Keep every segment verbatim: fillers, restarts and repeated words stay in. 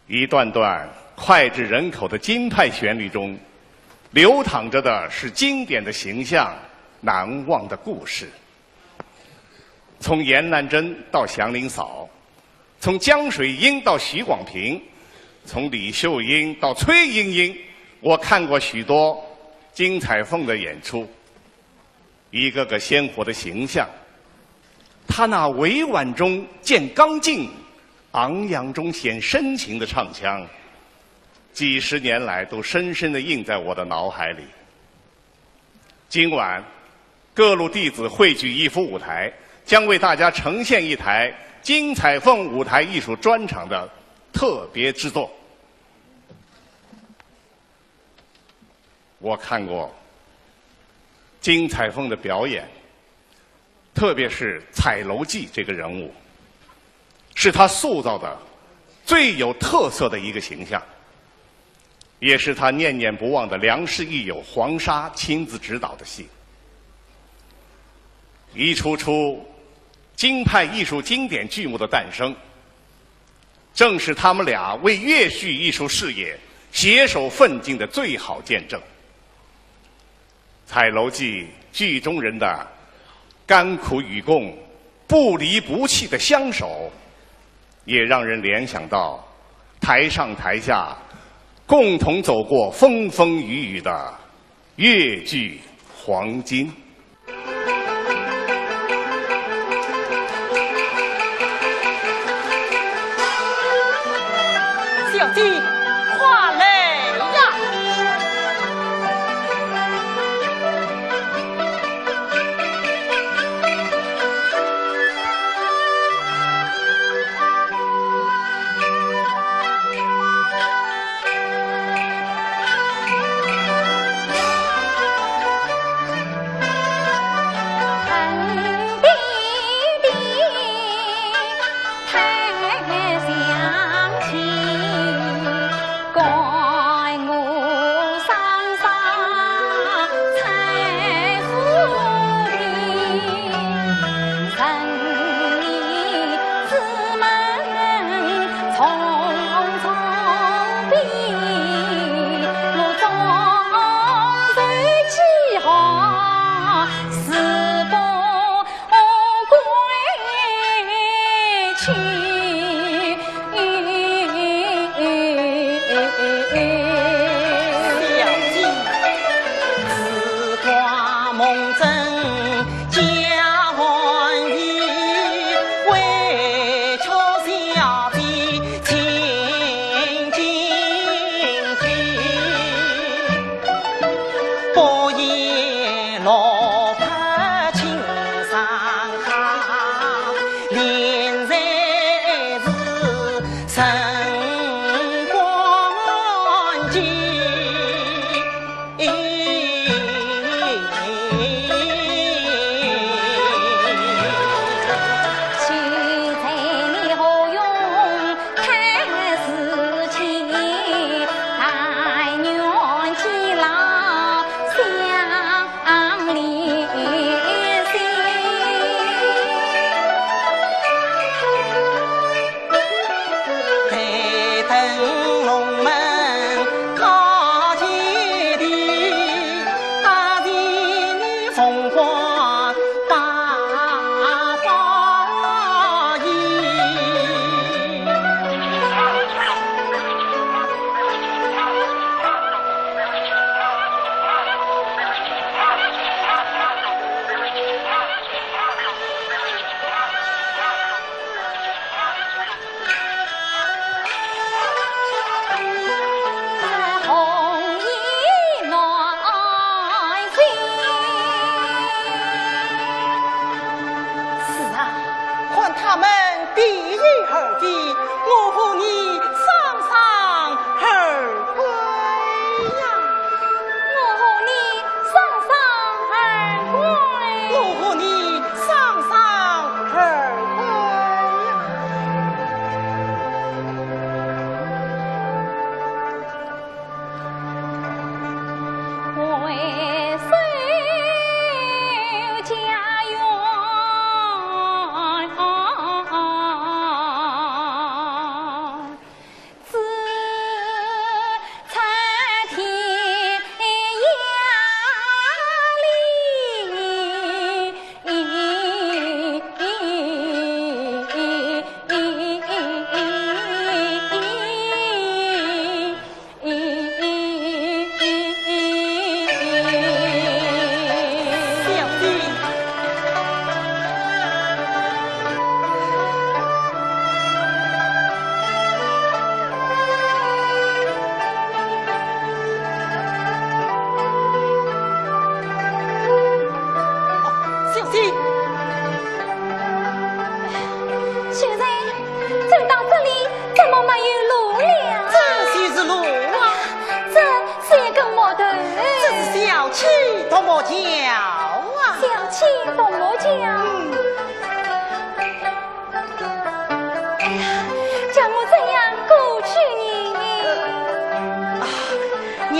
一段段脍炙人口的京派旋律中，流淌着的是经典的形象、难忘的故事。从阎兰贞到祥林嫂，从江水英到许广平，从李秀英到崔莺莺，我看过许多金彩凤的演出。 一个个鲜活的形象，她那委婉中见刚劲、昂扬中显深情的唱腔，几十年来都深深地印在我的脑海里。今晚，各路弟子汇聚一幅舞台，将为大家呈现一台金彩凤舞台艺术专场的特别之作。 我看过金彩凤的表演，特别是彩楼记这个人物，是她塑造的最有特色的一个形象，也是她念念不忘的良师益友黄沙亲自执导的戏。一出出京派艺术经典剧目的诞生， 正是他们俩为越剧艺术事业携手奋进的最好见证。彩楼记剧中人的甘苦与共、不离不弃的相守，也让人联想到台上台下共同走过风风雨雨的越剧黄金。 小姐，快来呀！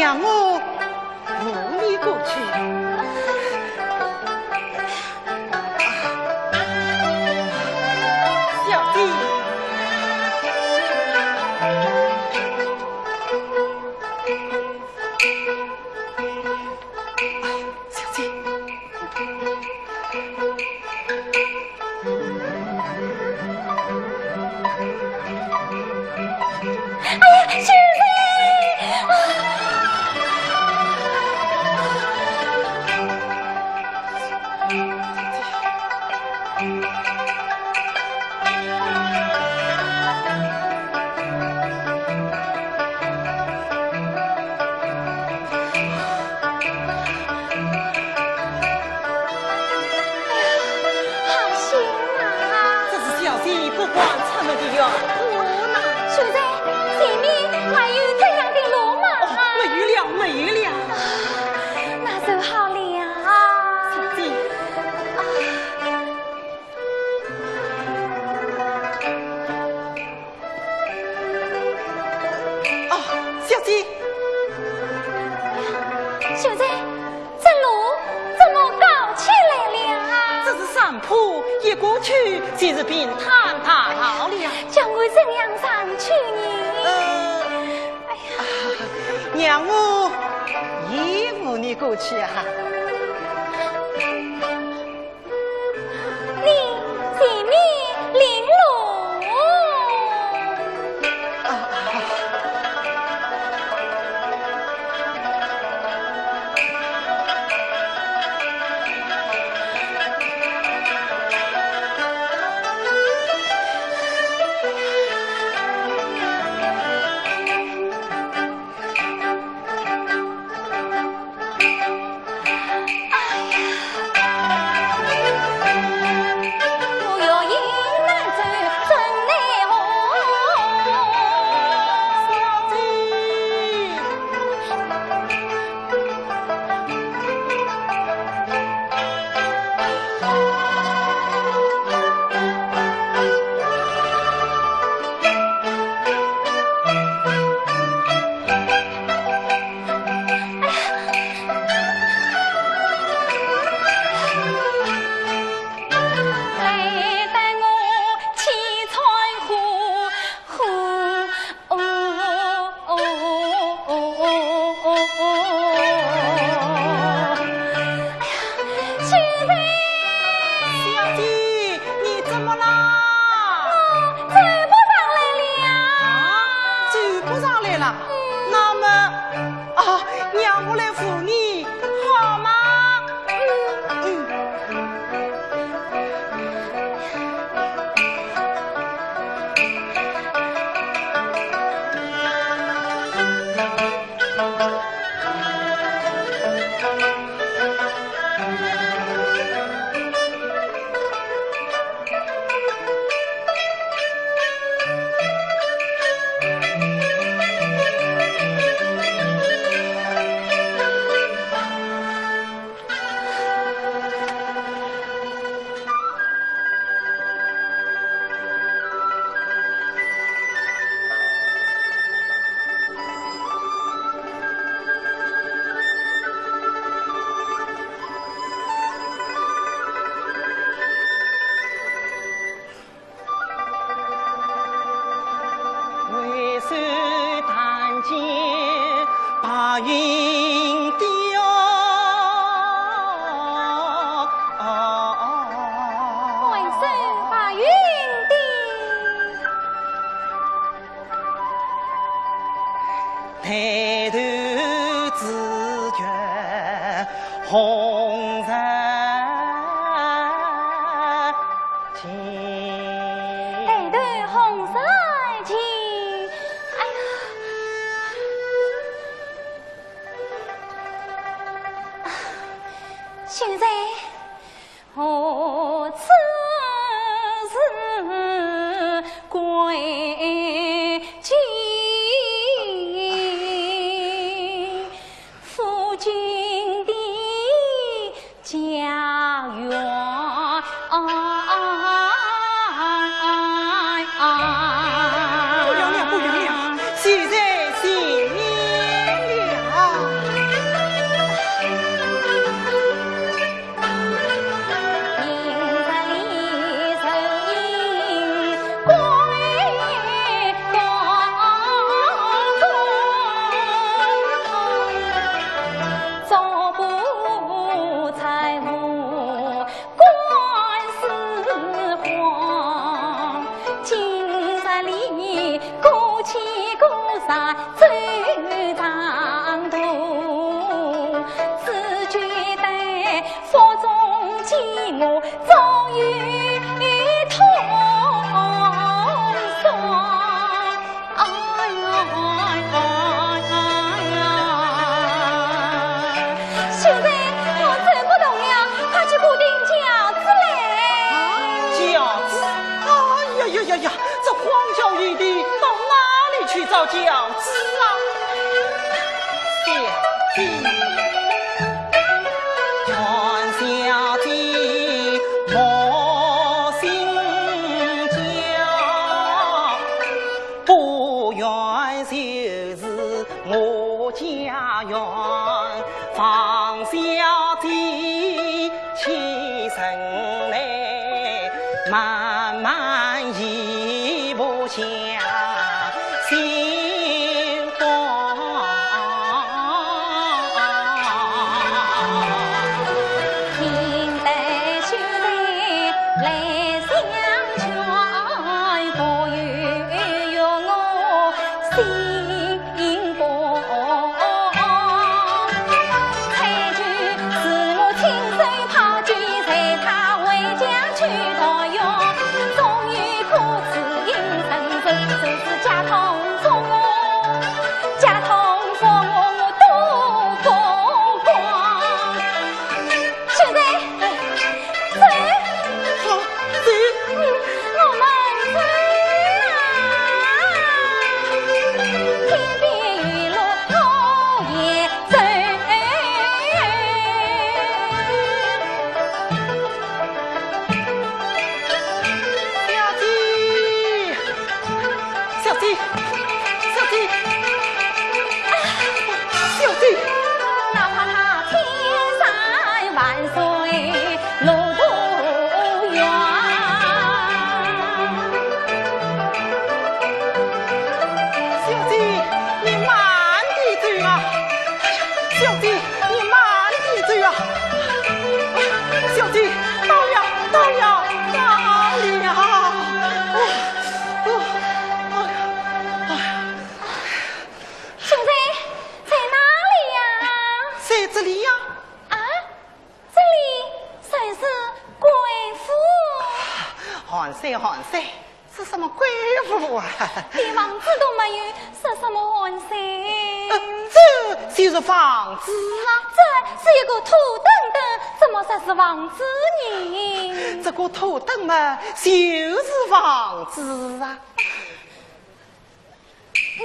让我扶你过去。小姐。小姐。 哎呀，秀才！啊！好险啊！这是小姐不敢出门的哟。不难，秀才，前面还有这样的路吗？哦，没有了，没有了。啊，那就好了。小姐。啊。 哦，小姐。秀才，这路怎么高起来了啊？这是山坡，一过去就是平坦大道了。叫我怎样上去呢？呃，哎呀。啊，让我也扶你过去啊。 你前面领路。啊，啊。哎呀，秀才！小姐，你怎么啦？我走不上来了。啊，走不上来了？嗯。那么，啊，让我来扶你，好吗？嗯。嗯。回首但见白云的哟。回首白云的。抬头只觉红尘尽。抬头红尘尽。哎呀，秀才，何处是归期？ 夫君的家园。不远了，不远了，就在前面了。在走长途，只觉得腹中饥饿，终于痛爽。哎呀，哎呀，哎呀！秀才，我走不动了，快去雇顶轿子来。轿子？哎呀呀呀呀！这荒郊野地，到哪里去找轿子啊？小姐，愿小姐莫信教，不愿就是 我家园，方小姐起身来，慢慢移步向新婚。听得秀才来相劝，不由我心 心慌。采菊是我亲手炮製，随她回家去投药，终于可知因生死，真是家痛中我，家痛中我，我都不管。秀才，走。好，走。嗯，我们走啊。天边雨落我也走。小姐，小姐，小姐，啊，小姐。哪怕他千山万水路途远。小姐，你慢点走啊！小姐，你慢点走啊！小姐，到了，到了，到了！哦，哦，哎呀，哎呀！秀才，在哪里呀？在这里呀。啊？ 这里正是贵府。寒舍，寒舍，是什么贵府啊？连房子都没有，说什么寒舍？呃，这就是房子啊。这是一个土墩墩，怎么说是房子呢？这个土墩嘛，就是房子啊。你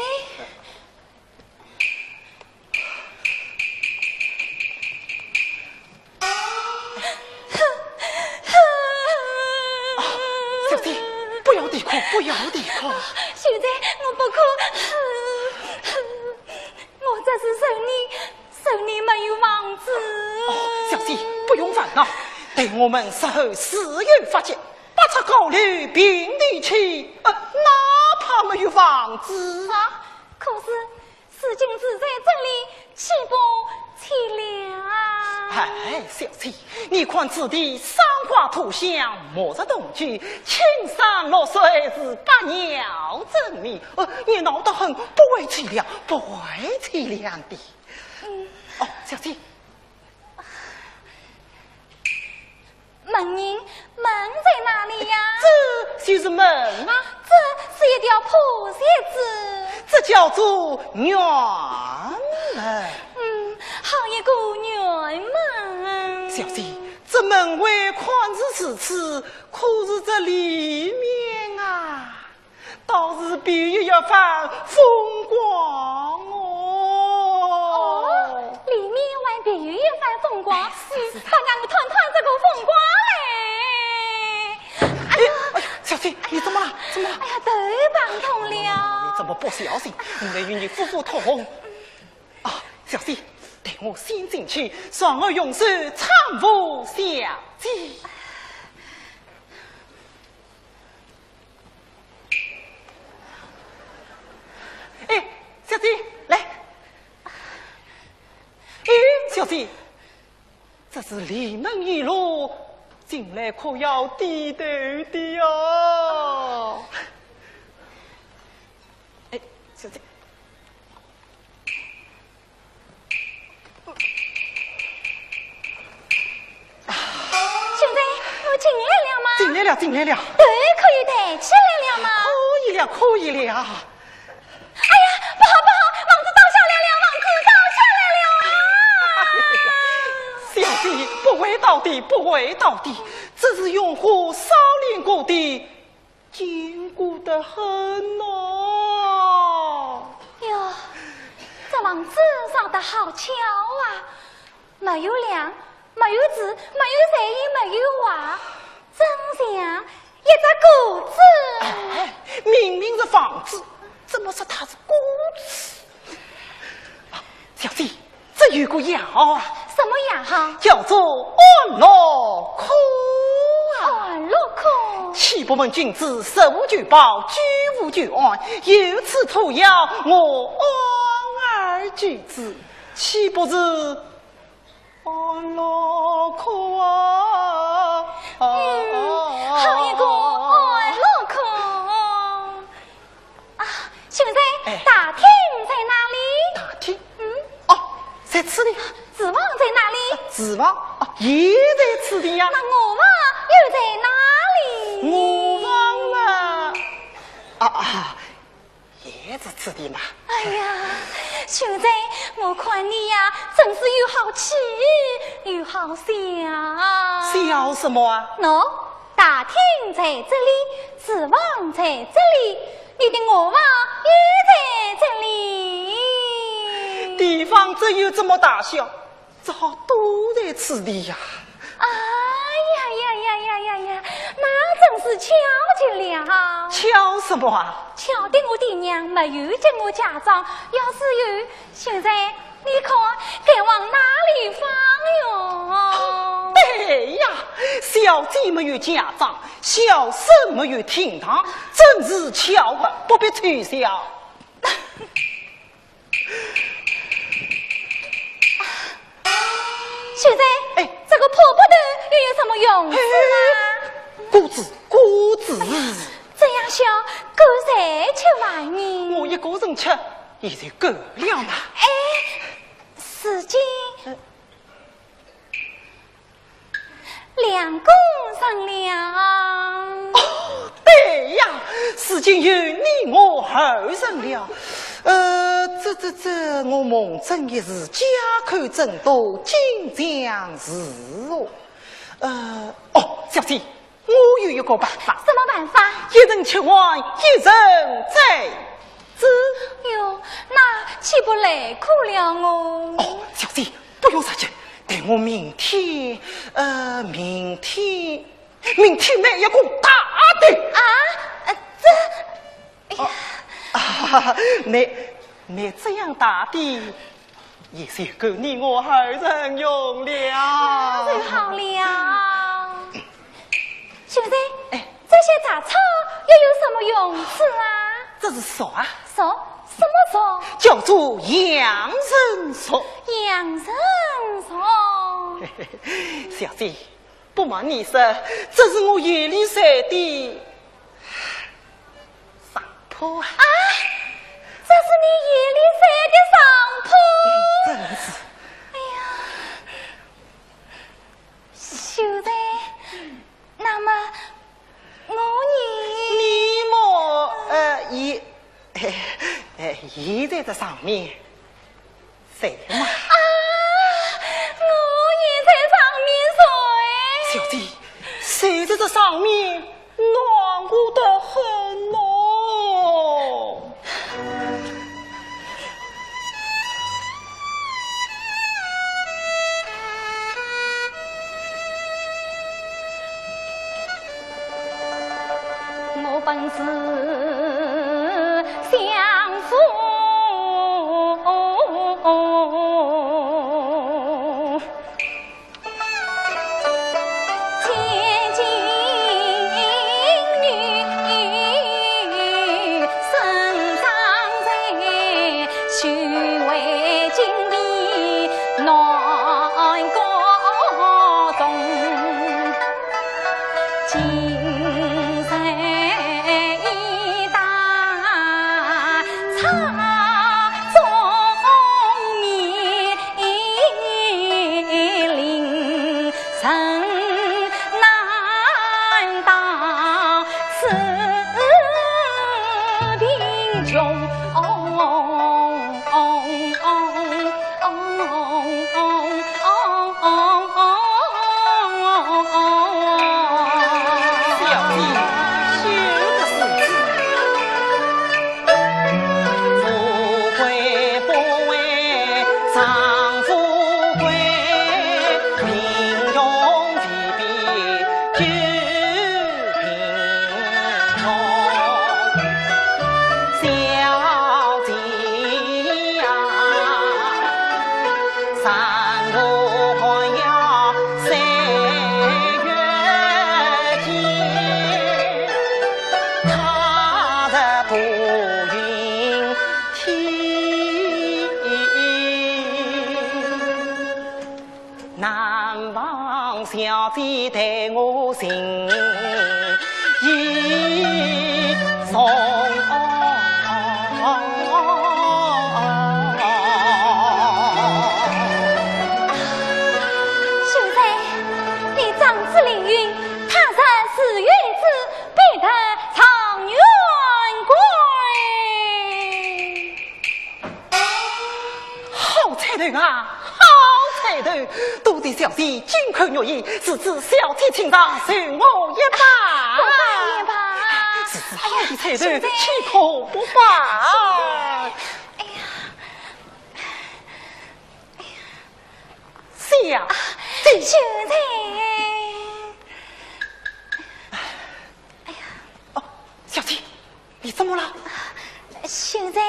啊，小姐，不要啼哭，不要啼哭。秀才，我不哭。我这是受你，受你没有房子。哦，小姐，不用烦恼，待我们日后自有发迹，拔出高楼平地起，呃，哪怕没有房子啊。可是 如今住在这里，岂不凄凉？哎，小姐，你看此地山花土香，木石铜柱，青山绿水是百鸟争鸣。呃，你闹得很，不会凄凉，不会凄凉的。嗯。哦，小姐， 门人，门在哪里呀？这就是门啊。这是一条破鞋子。这叫做辕门。嗯，好一个辕门。小姐，这门外看似如此，可是这里面啊， 倒是别有一番风光哦。哦，里面还别有一番风光，嗯，大家我探探这个风光嘞。哎呀，哎呀，小姐，你怎么了？怎么了？哎呀，头碰痛了。你怎么不小心？我来与你敷敷痛。啊，小姐，待我先进去，然后用手搀扶小姐。 哎，小姐，来。哎，小姐，这是里门一路，进来可要低头的哟。哎，小姐。进来了。头可以抬起来了吗？可以了，可以了。哎呀，不好不好，房子倒下来了，房子倒下来了啊！小姐，不会倒的，不会倒的，只是用火烧炼过的，坚固得很哦。哟，这房子烧得好巧啊！没有梁，没有柱，没有材，也没有瓦，真像一只果子。哎，明明是房子，怎么说它是果子？啊，小姐，这有个药啊，什么药哈？叫做安乐खो啊。安乐खो。七宝门君子，食无求报，居无求安，有此土药，我安而居之，岂不是安乐खो啊？嗯，好一个安乐खो。啊，秀才，哎。大厅在哪里？大厅？嗯。哦，在此地。厨房在哪里？厨房？哦，也在此地呀。那卧房又在哪里？卧房嘛，啊，啊，也在此地嘛。哎呀，秀才，我看你呀，真是又好气又好笑。笑什么啊？喏，大厅在这里，厨房在这里，你的卧房也在这里。地方只有这么大小，只好都在此地呀。哎呀呀呀呀呀呀，那真是巧极了。巧什么啊？巧得我爹娘没有给我嫁妆，要是有，现在你看该往哪里放哟？对呀，小姐没有嫁妆，小生没有厅堂，真是巧合，不必取笑。 秀才，哎。这个破布头又有什么用处啊？哎，果子，果子。哎呀，这样小，够谁吃完呢？我一个人吃，也就够了嘛。哎，如今，呃， 两个人了。哦，对呀，如今有你我二人了。呃，这，这，这，我蒙诊一时，家口真多，今将如何？呃，哦，小姐，我有一个办法。什么办法？一人吃完，一人再吃。哟，那岂不累苦了我？哦，小姐， 不用着急，待我明天，呃，明天，明天买一个大的。啊，呃，这，哎呀。哦，啊，你，你这样大的，也是够你我二人用了。那就好了。 秀才，哎。这些杂草又有什么用处啊？这是树啊。树？什么树？叫做杨仁树。杨仁树。小姐，不瞒你说，这是我夜里睡的上铺啊。啊，这是你夜里睡的上铺？嗯，真是。哎呀， 秀才，那么我呢？你么，呃，也，哎，也在这上面睡嘛。啊，我也在上面睡。小姐，睡在这上面， 暖和得很哦。我本是相府 千金女，生长在许魏金的南国中。今日已大草中眠，令人难当。小姐待我情意重。秀才，你长子凌云，他日是与子，必得状元归。 好彩头啊，好彩头！多谢小姐金口玉言，如此小姐请上，受我一拜。不敢也罢。如此好的彩头，哎呀，岂可不拜？哎呀，小姐。秀才。哎呀。哦，小姐，你怎么了？秀才，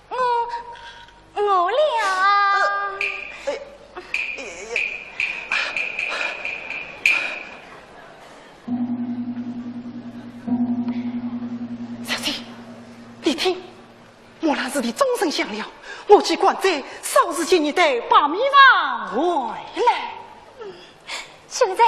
我，我了。呃，哎，哎呀，小姐，你听，木兰辞的钟声响了，我去赶仔少时节你带白眉房回来。 秀才，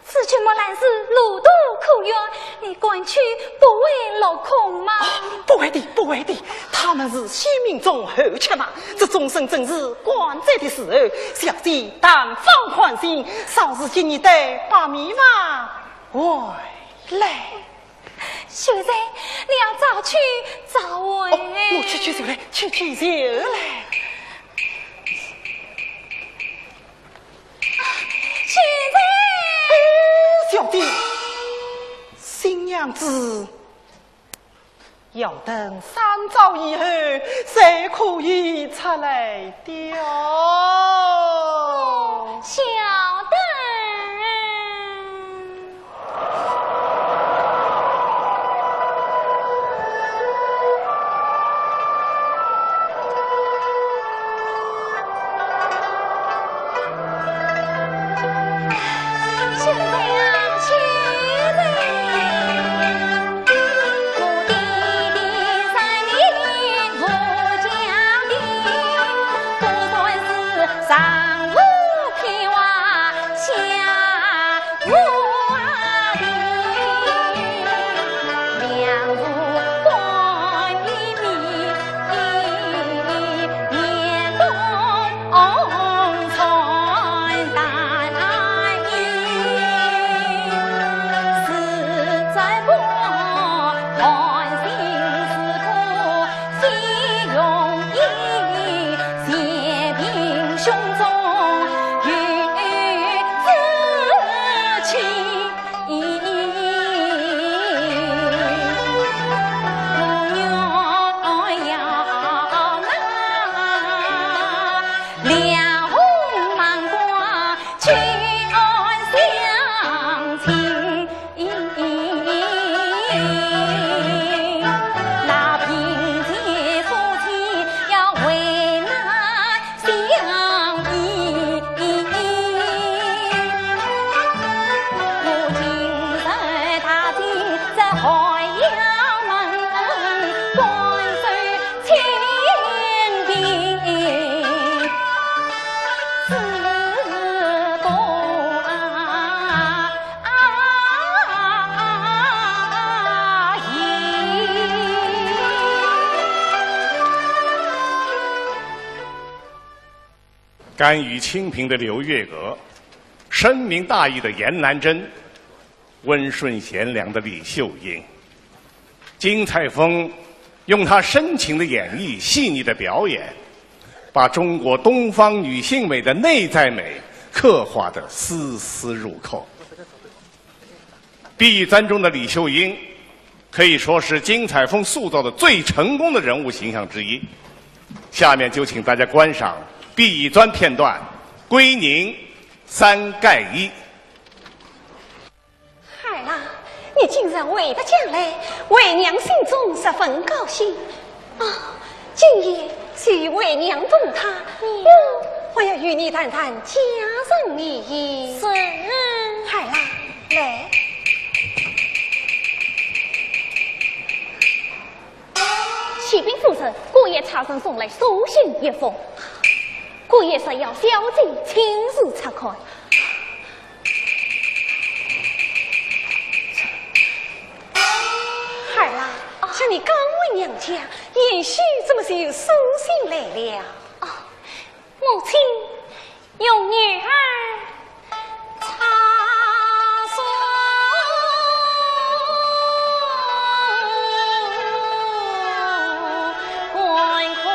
此去木兰寺路途可远，你赶去不会落空吗？哦，不会的，不会的，他们是先命中后缺嘛，这钟声正是赶仔的时候，小姐但放宽心，少时节你带白眉房回来。秀才，你要早去早回。哦，我去去就来，去去就来。 秀才。哎，小姐，新娘子要等三朝以后才可以出来的哦。晓得。 甘于清贫的刘月娥，深明大义的严兰贞，温顺贤良的李秀英。金采风用她深情的演绎、细腻的表演，把中国东方女性美的内在美刻画得丝丝入扣。《碧玉簪》中的李秀英，可以说是金采风塑造的最成功的人物形象之一。下面就请大家观赏《碧玉簪》片段《归宁三盖一》。孩儿啊，你今日回得家来，为娘心中十分高兴。啊，今夜虽为娘动她，我还要与你谈谈家常便饭。是。孩儿啊，来。启禀夫人，姑爷差人送来书信一封，姑爷说要小姐亲自察看。你刚回娘家，贤婿怎么就有书信来了？哦，母亲，容女儿插书观看。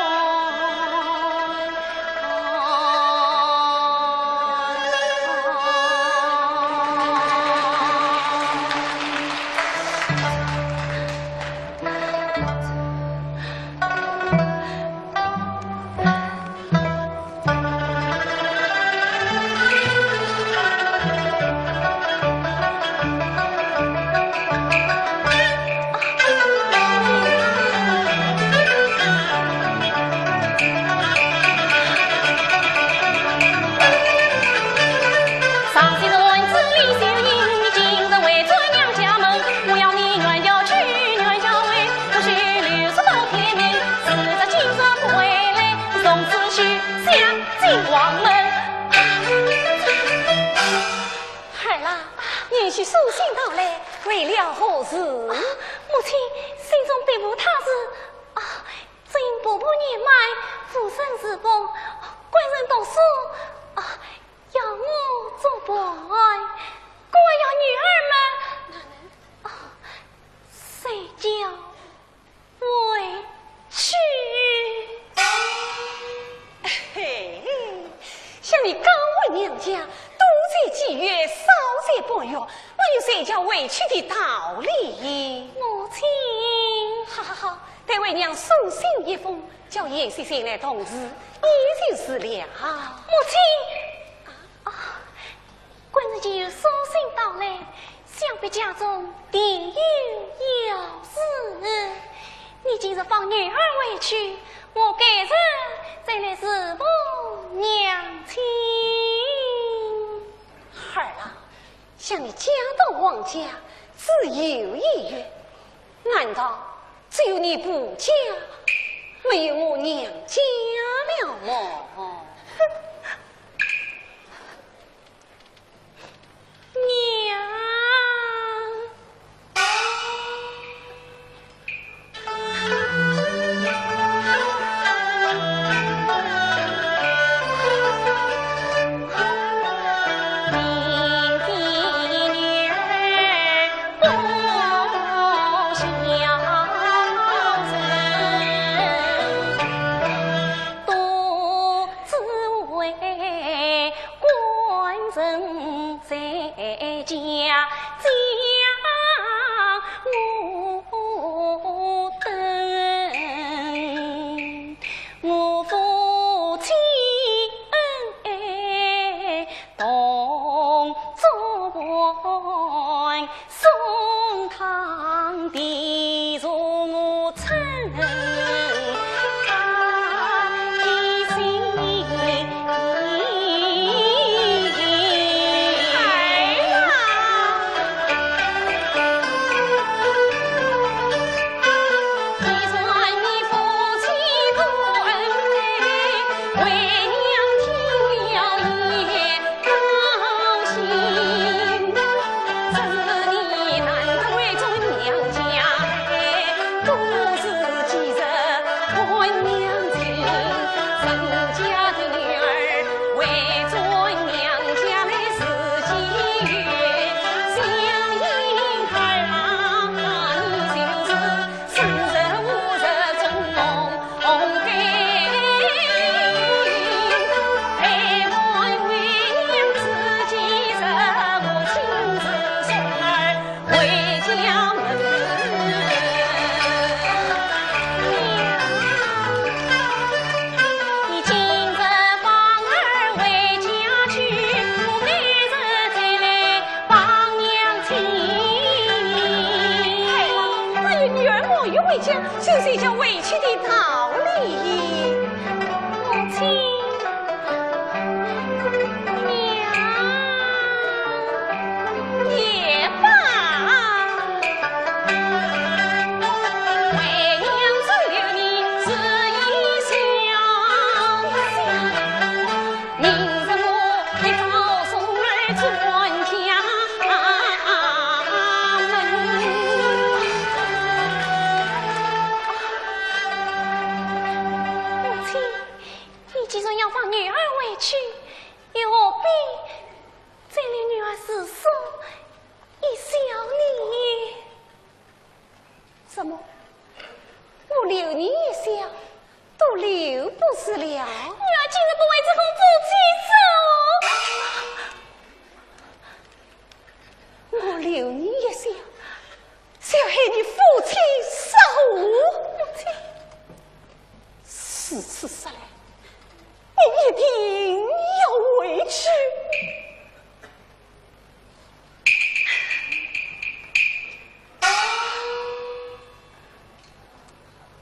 儿啦，贤婿书信到来，为了何事？啊，母亲，信中笔误他字。啊，只因婆婆年迈，无身侍奉，官人读书，啊，要我作伴，可要女儿们，啊，随叫 回去。嘿，想你刚回娘家，多才几月，少才半月，哪有随叫回去的道理？母亲。好好好，待为娘书信一封，叫贤婿前来同住，也就是了。母亲。啊， 官人既有书信到来，想必家中定有要事。你今日放女儿回去，我改日再来侍奉娘亲。儿啊，想你嫁到王家，只有一月，难道只有你婆家，没有我娘家了么？ 娘。只为官人在家，将我等，我夫妻恩爱同作伴。 送堂弟送我出他的心。哎呀！既然你夫妻不恩爱，为娘听了也 高兴。只是你难得回转娘家，多时几日看娘亲，人家的女儿回转娘家来是几月？想因儿啊，你就是 哎呀，那有女儿没有回家，就随叫回去的道理。母亲，娘，也罢。为娘只留你是一笑。明日我一早送儿转家门。既然要放女儿回去，又何必再留女儿住宿一宵呢？什么？我留你一宵，都留不住了？女儿今日不回，只恐夫妻失和。我留你一宵， 小孩，你夫妻失和。母亲，如此说来，你一定要回去。倘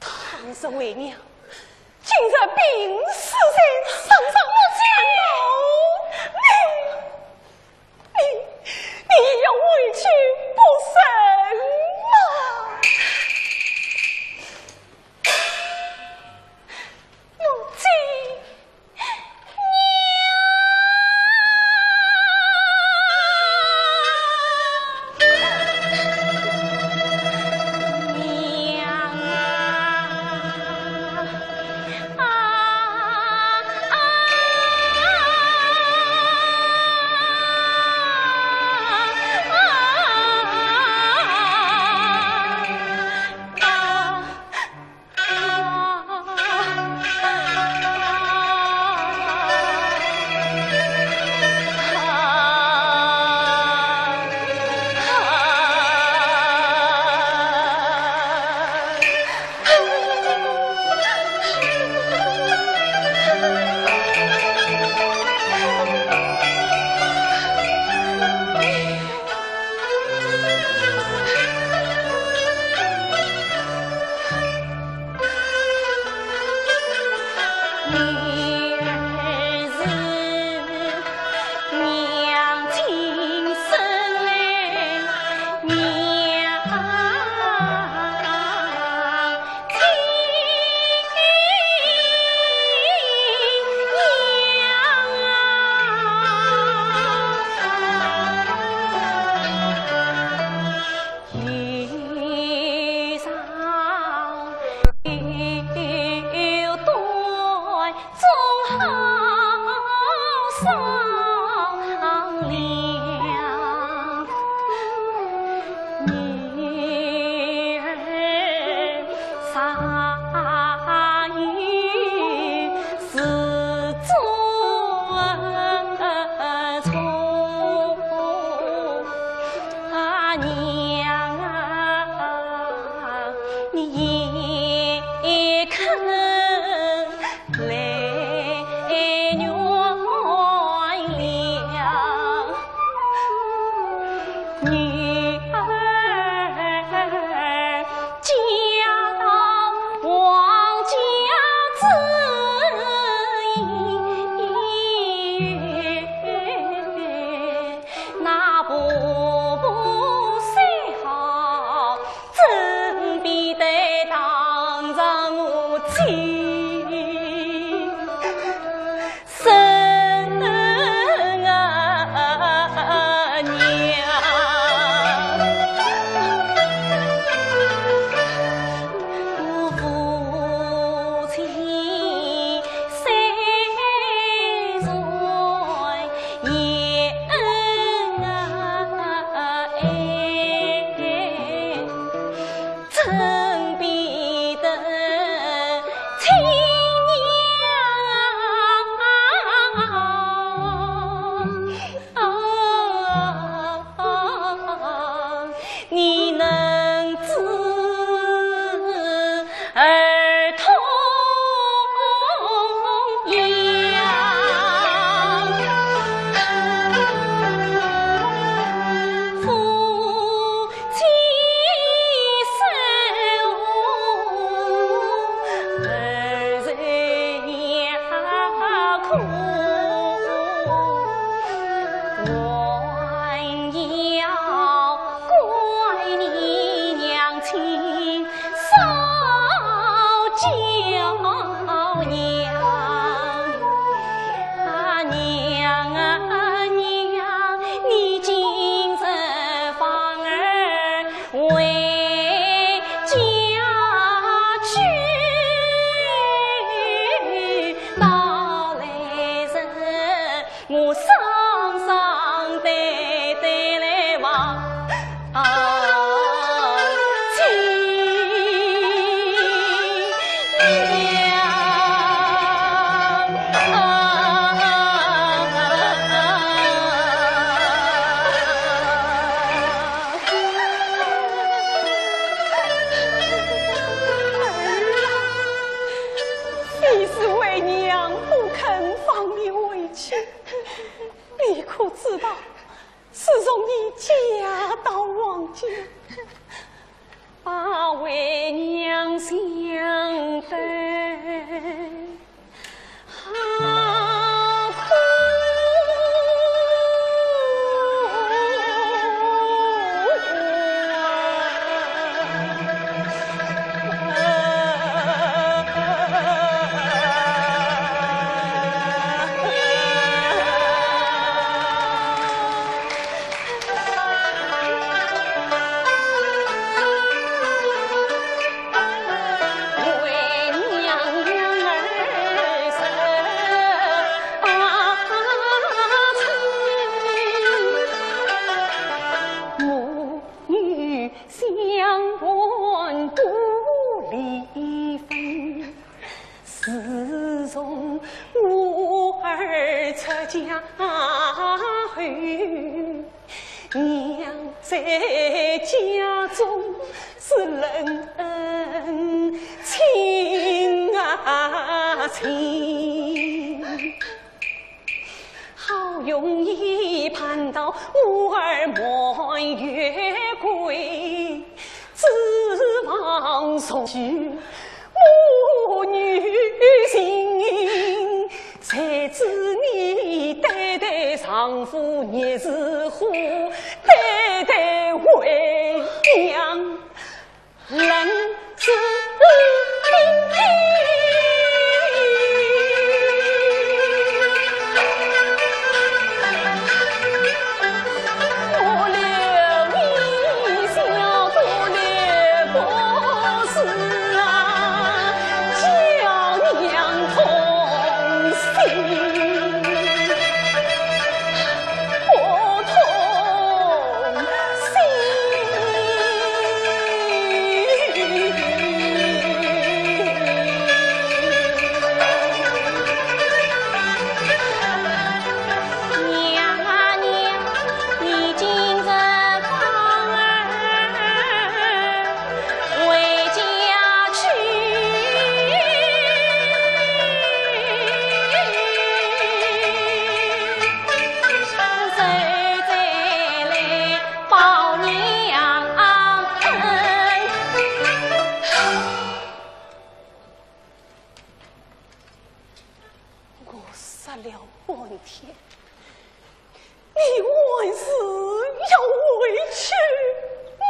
若为娘今日病死在床上，我想到你， 你，你要回去不成吗？母亲。为娘不肯放你回去，你可知道，自从你嫁到王家，把为娘想得好苦。自从我儿出嫁后，娘在家中是冷清啊清。 好容易盼到我儿满月归，指望重聚母女情。谁知你对待丈夫热似火，对待为娘 冷似冰。我留你小多留不住啊，叫娘痛心。 不痛心。娘啊娘，你今日放儿 回家去。谁再来报娘恩？我说了半天， 你还是要回去吗？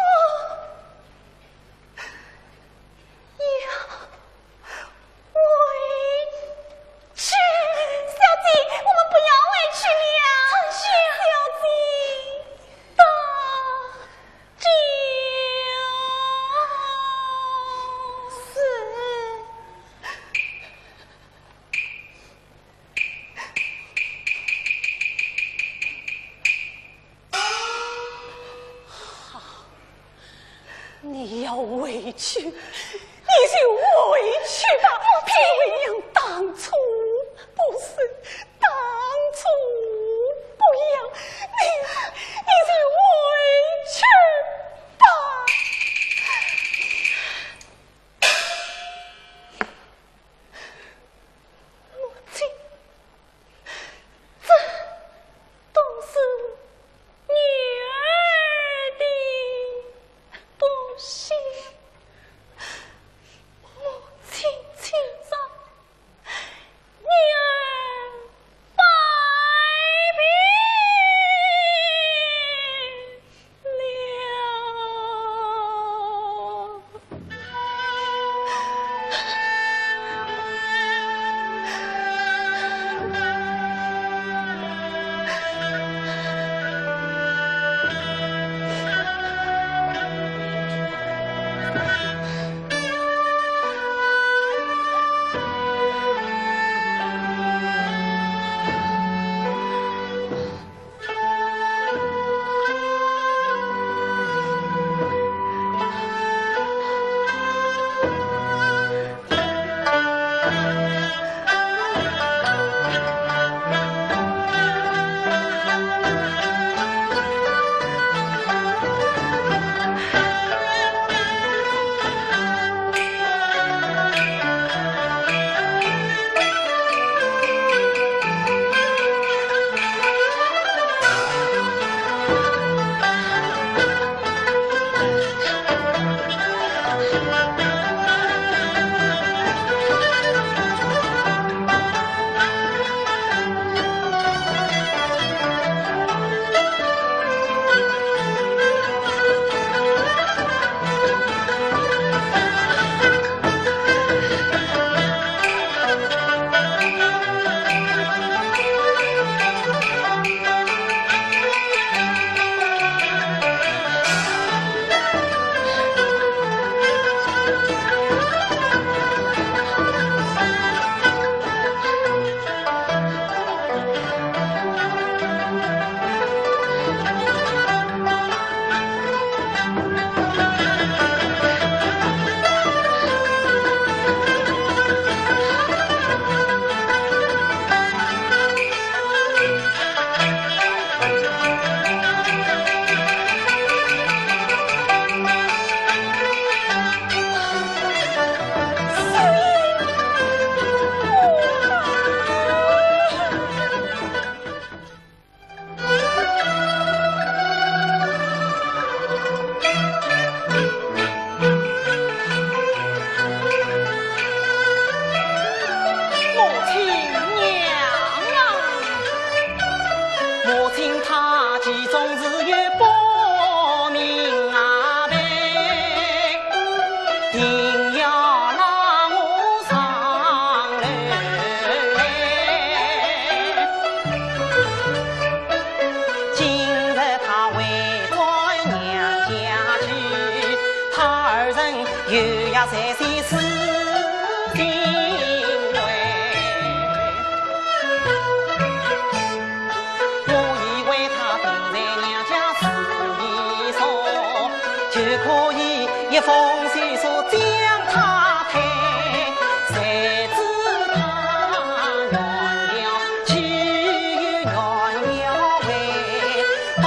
要回去？小姐，我们不要回去了。春香，小姐，大姐。是。 好，你要回去，你就回去吧。不，为娘当初不是，当初不要，你，你就回去吧。 母亲，这都是女儿的不孝，母亲请其中自有八名阿妹，定要拉我上楼来。今日她回转娘家去，她二人又要在些事情为。 我以为她定在娘家住一宿，就可以一封书信将她退。谁知她怨了去，怨了回，导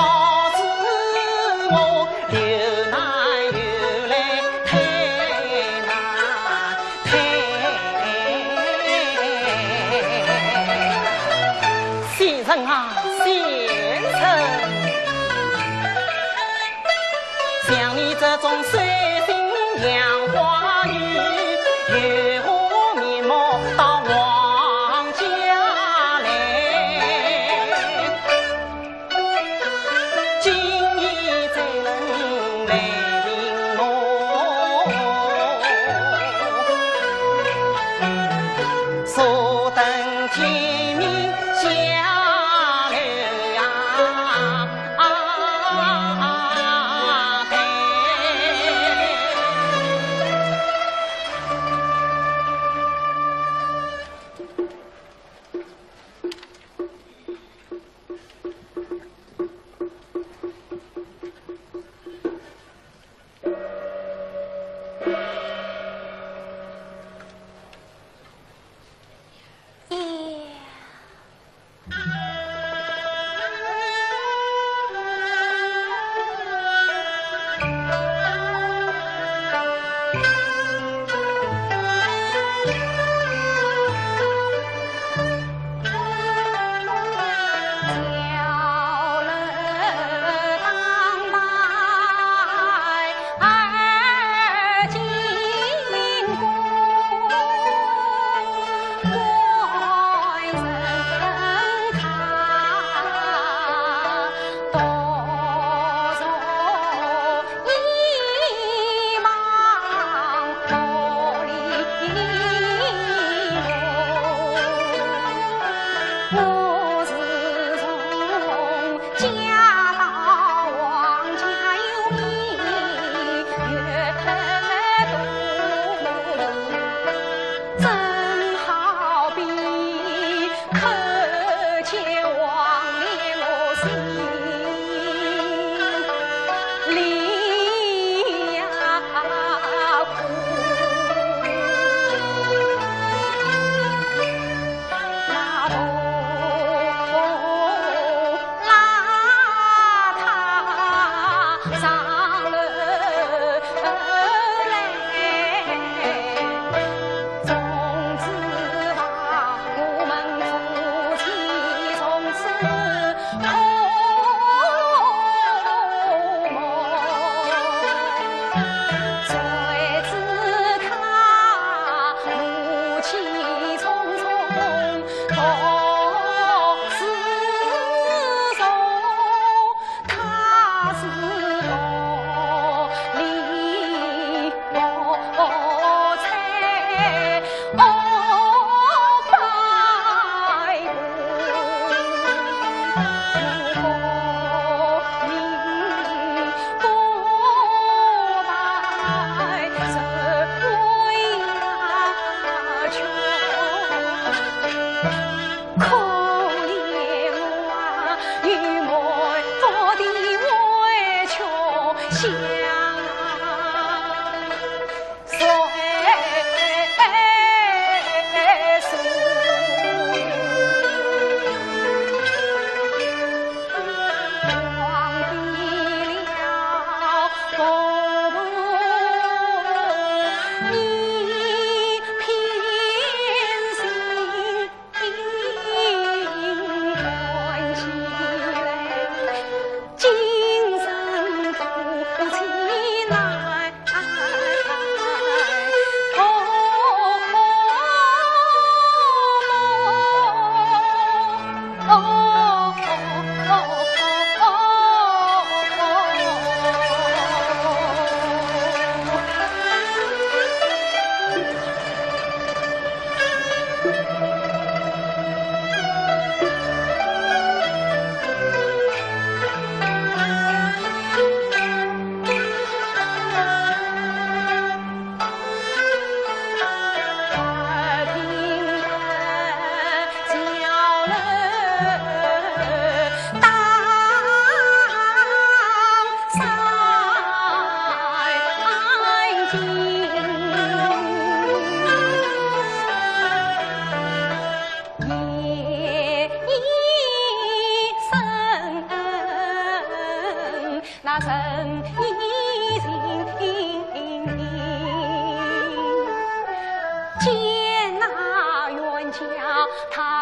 致我 刘奶又来退难退。先生啊，先生，像你这种水性杨花女，有何面目到王家来？ 今夜怎能来寻我？坐等天明下楼呀！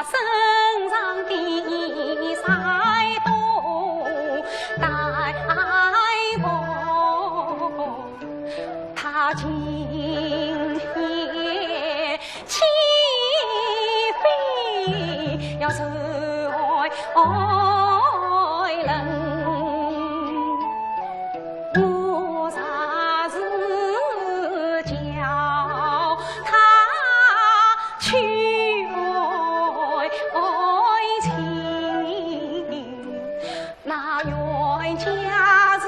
身上的衣衫都带破，他今夜岂非要受寒冷？我若是叫他去爱情，那冤家是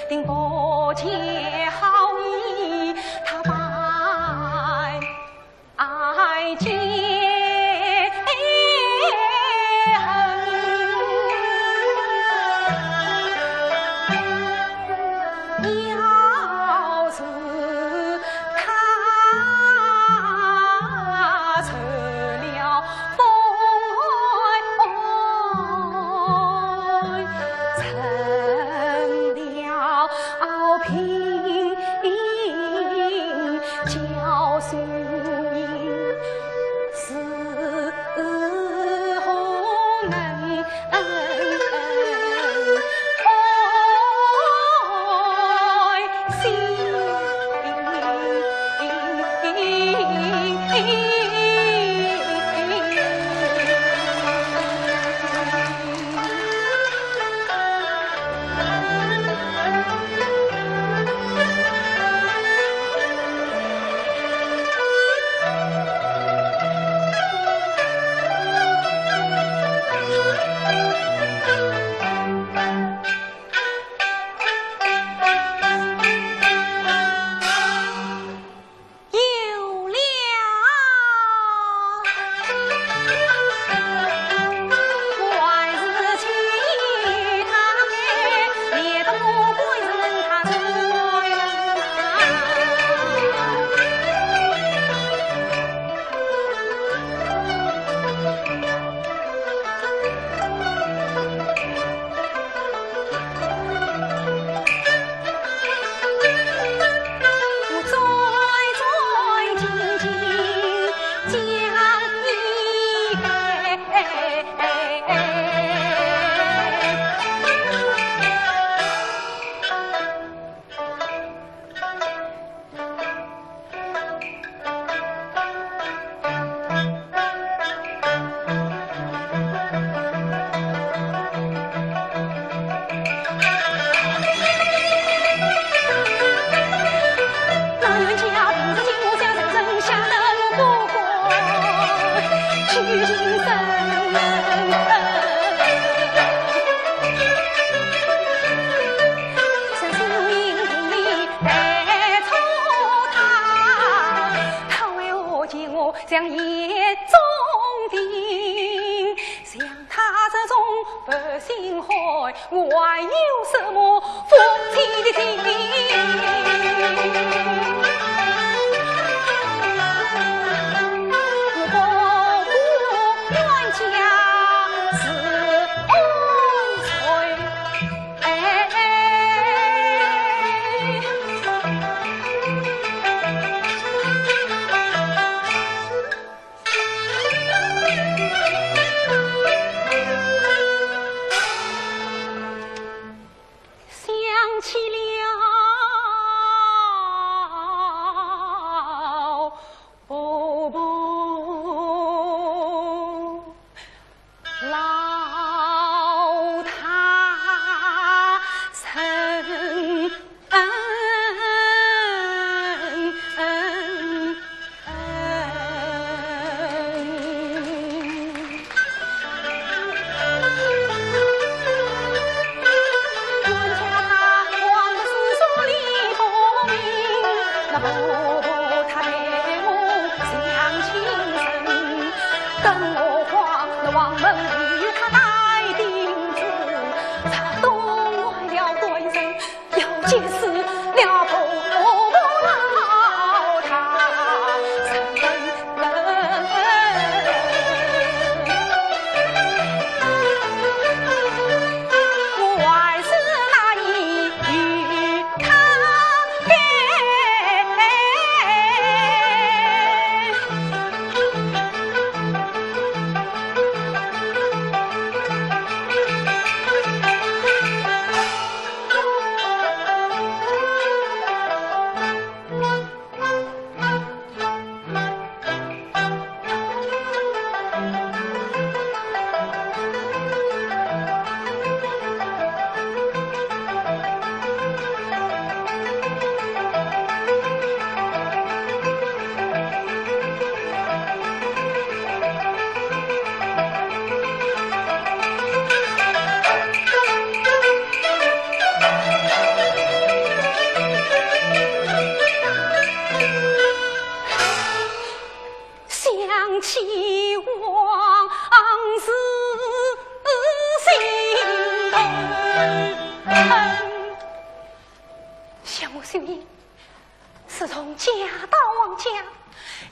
定不见好意，他百 爱结恨。要是他成了风，成了平，叫谁 是何能安心？有了。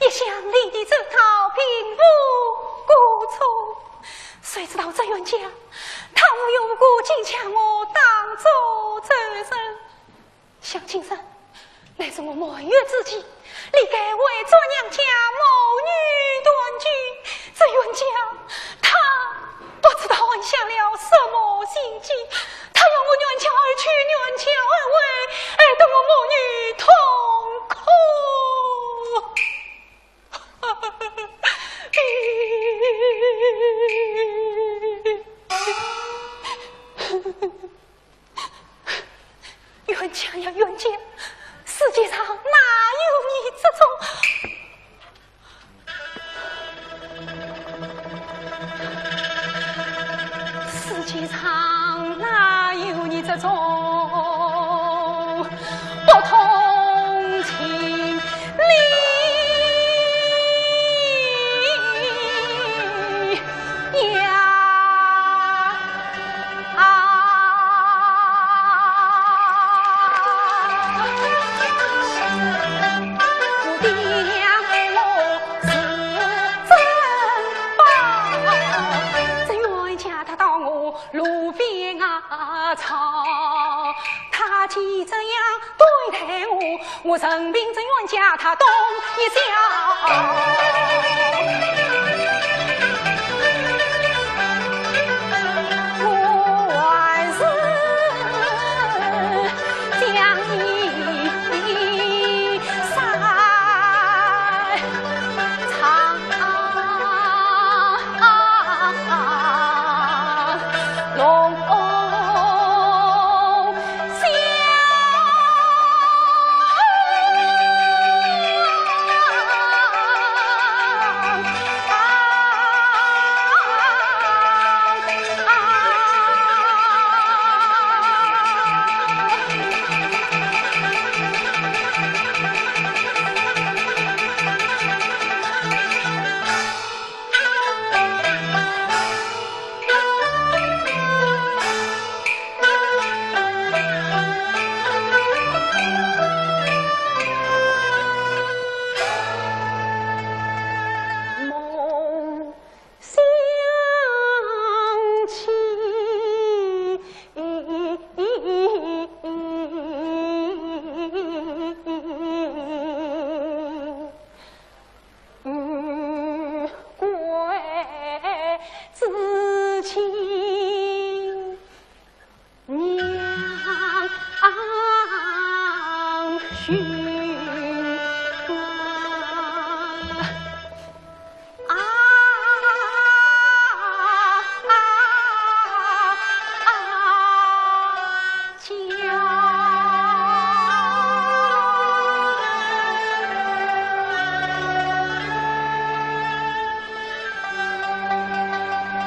一向礼仪周到，并无过错。谁知道这冤家，他无缘无故竟将我当作仇人。想今日乃是我满月之期，理该回转娘家母女团聚。这冤家，他不知道安下了什么心计，他要我原轿而去，原轿而回，害得我母女痛苦。 冤家呀冤家，世界上哪有你这种？世界上哪有你这种不通情理呀？ 啊，我爹娘我是珍宝，这冤家他到我路边啊吵，他既这样对待我， 我任凭这冤家他动一脚。我还是将你杀。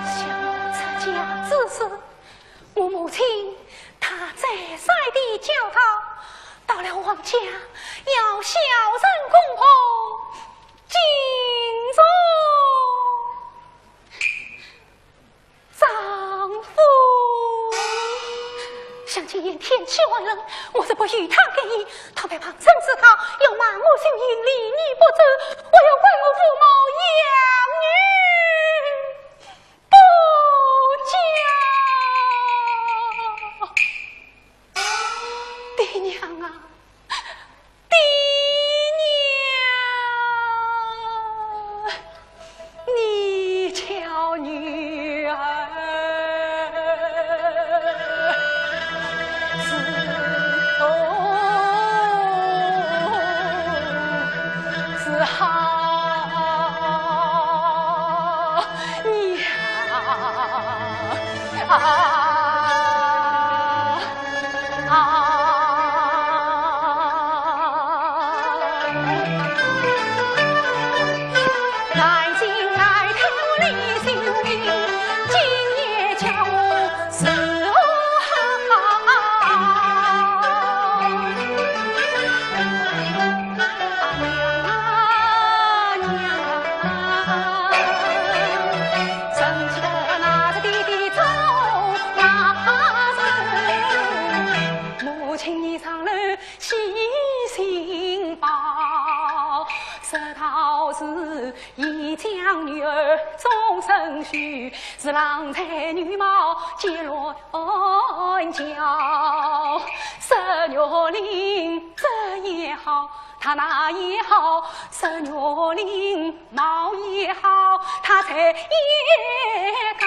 想我出家之时，我母亲她再三地教导，到了王家要孝顺公婆，敬重 丈夫。想今夜天气寒冷，我若不与他更衣，他必旁人自讨，要骂我受阴，离你不走，还要怪我父母养女不教。爹娘啊， 爹娘，你教女儿是否是好 娘啊，啊，来进来，看我李秀英，今夜叫我如何好？须是郎才女貌皆乱叫。佘玉林这也好，他那也好，佘玉林貌也好，他才也高。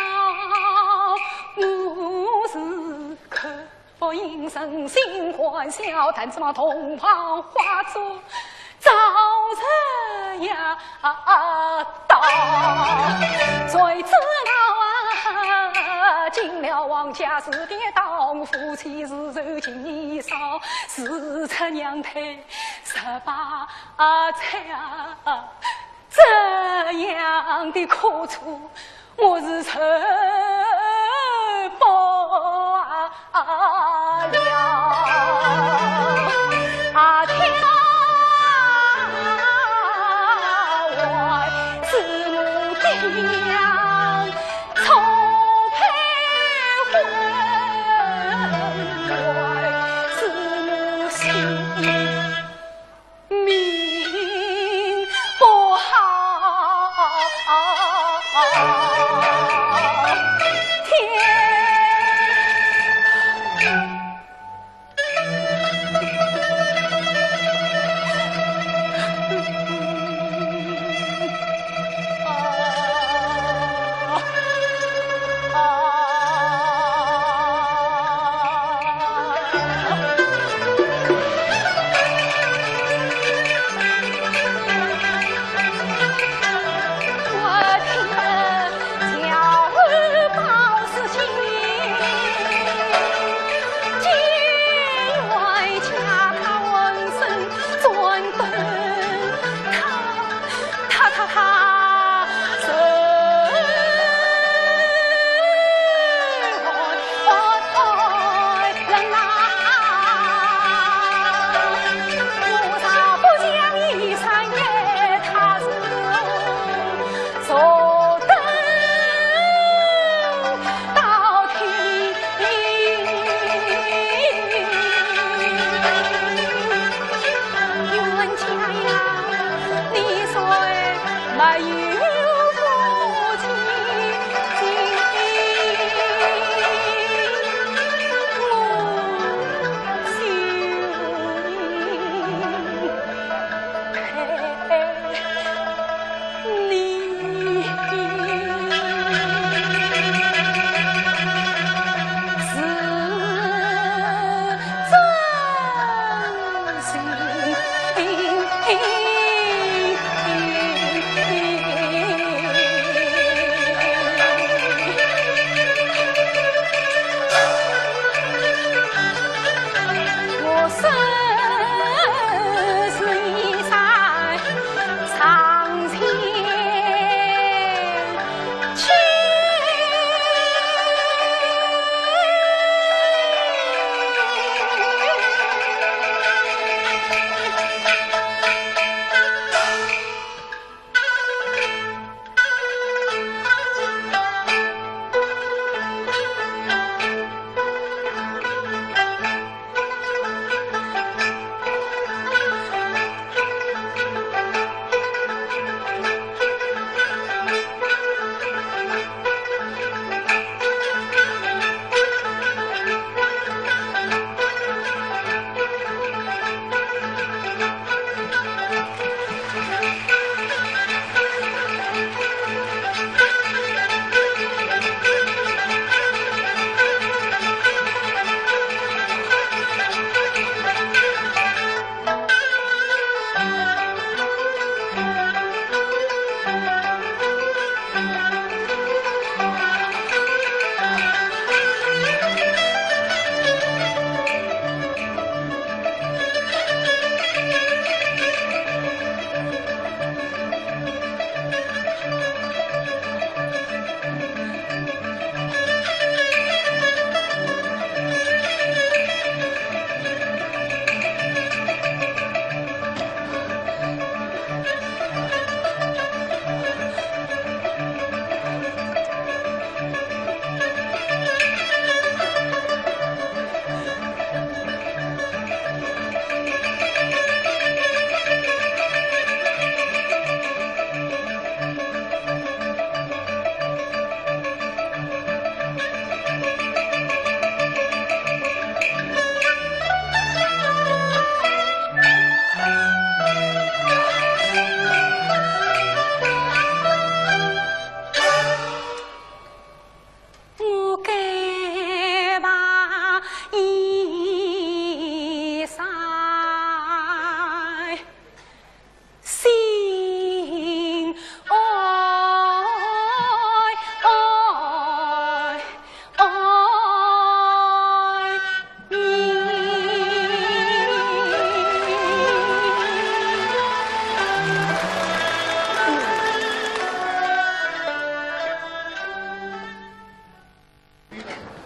我是看 不应人心欢笑，但指望洞房花烛照日夜到。谁知道啊，进了王家是跌倒，夫妻是受尽骚，是出娘胎十八载啊。 这样的苦楚，我是受不了。啊，天啊，我是我的娘，错配婚，我是我心。 命不好。天。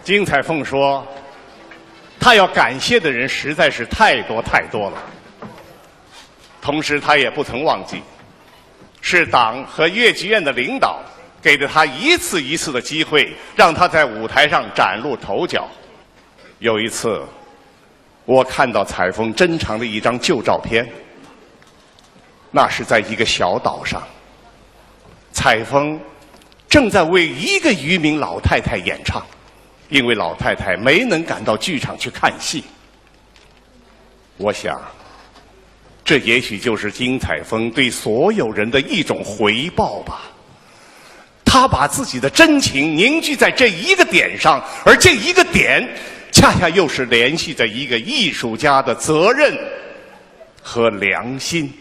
金彩凤说，她要感谢的人实在是太多太多了。同时，她也不曾忘记，是党和越剧院的领导给了她一次一次的机会，让她在舞台上崭露头角。有一次，我看到采风珍藏的一张旧照片，那是在一个小岛上，采风正在为一个渔民老太太演唱，因为老太太没能赶到剧场去看戏。我想，这也许就是金采风对所有人的一种回报吧。她把自己的真情凝聚在这一个点上，而这一个点，恰恰又是联系着一个艺术家的责任和良心。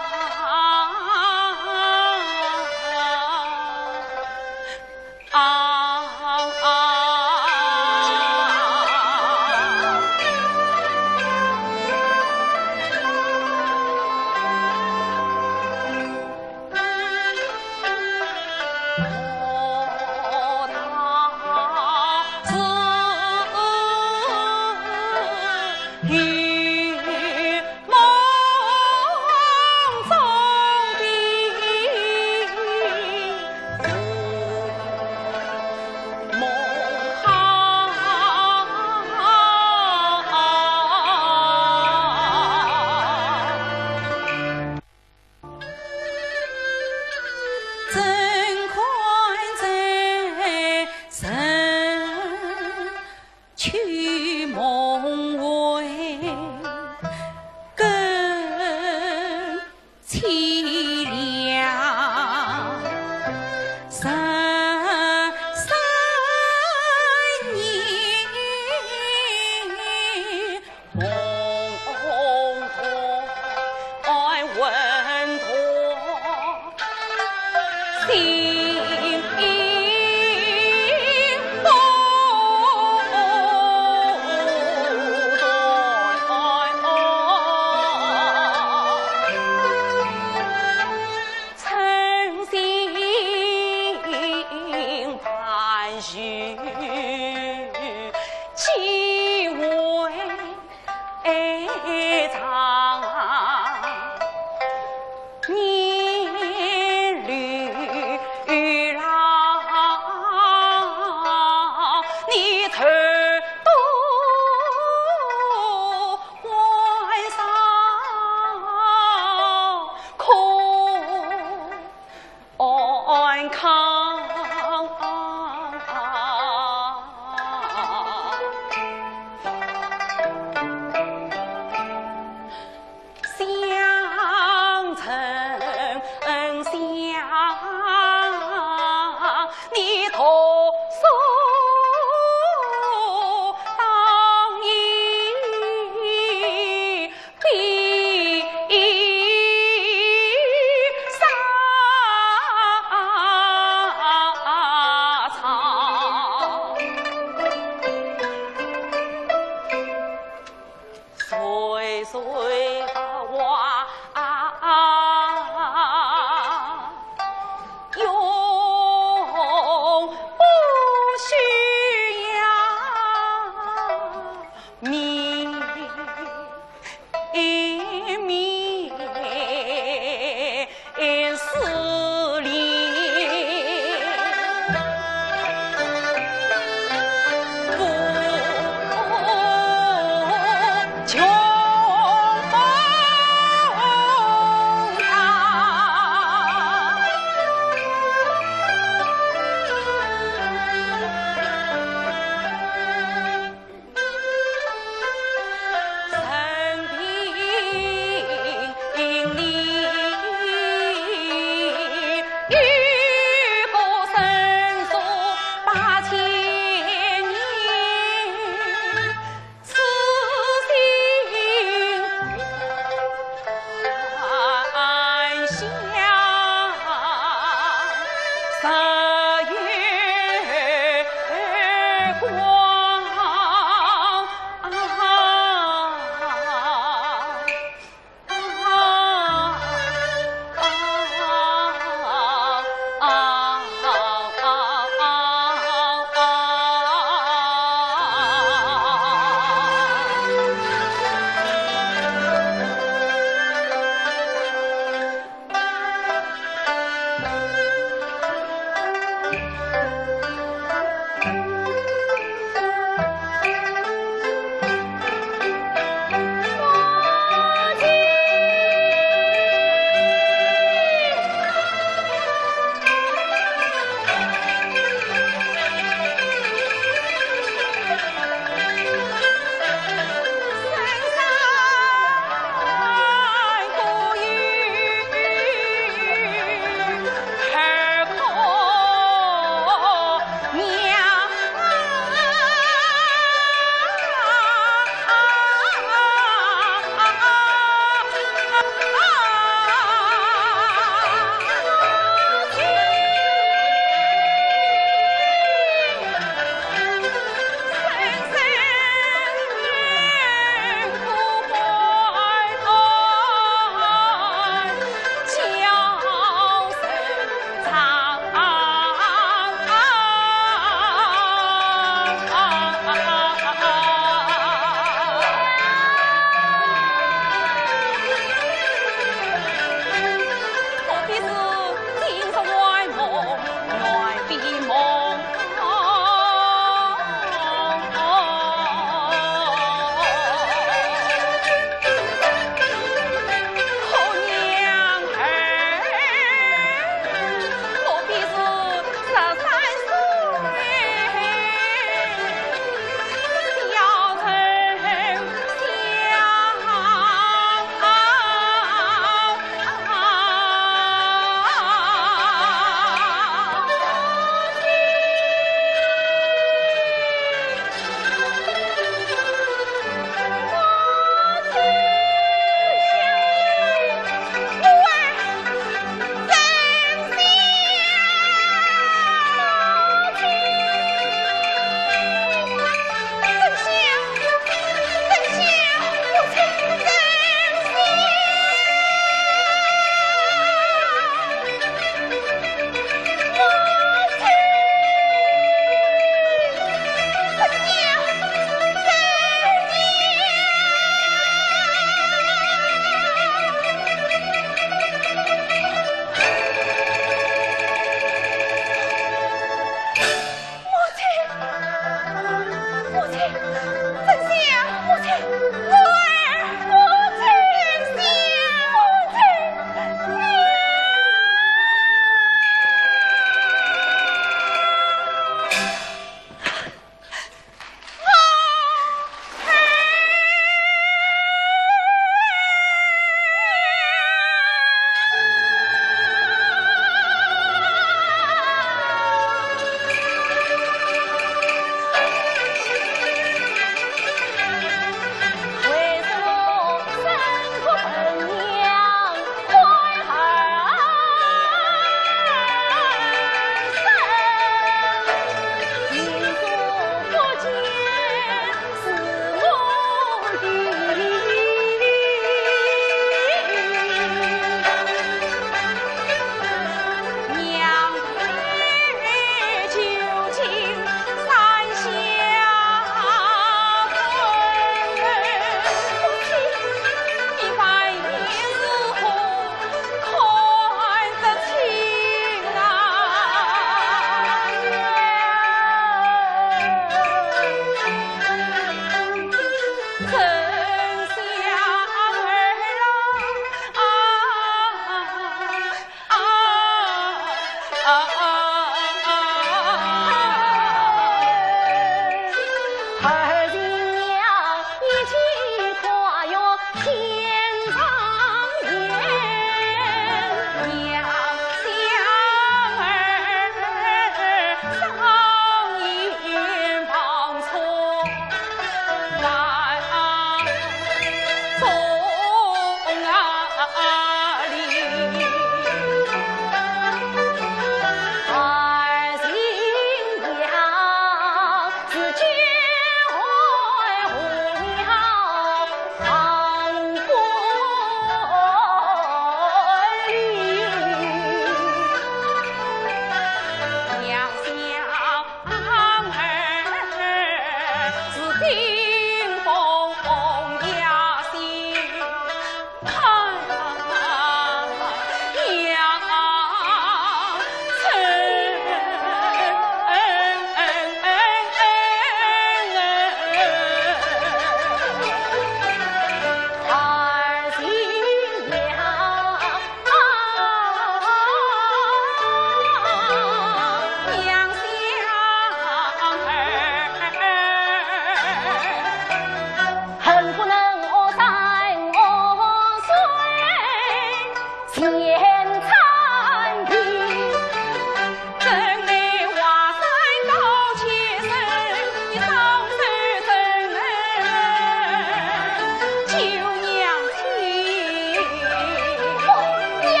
呀，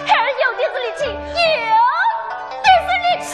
孩儿有的是力气，有的是力气。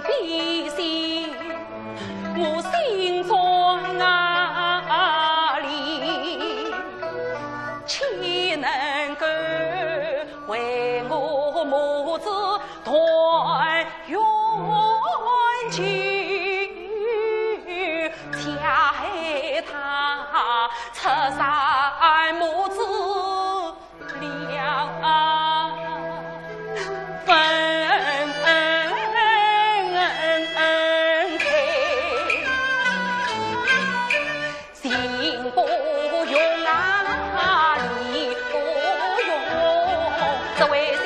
比心，我心中啊里，岂能够为我母子团圆聚？且待他拆散母子 两分开，情不容啊，理不容，这违心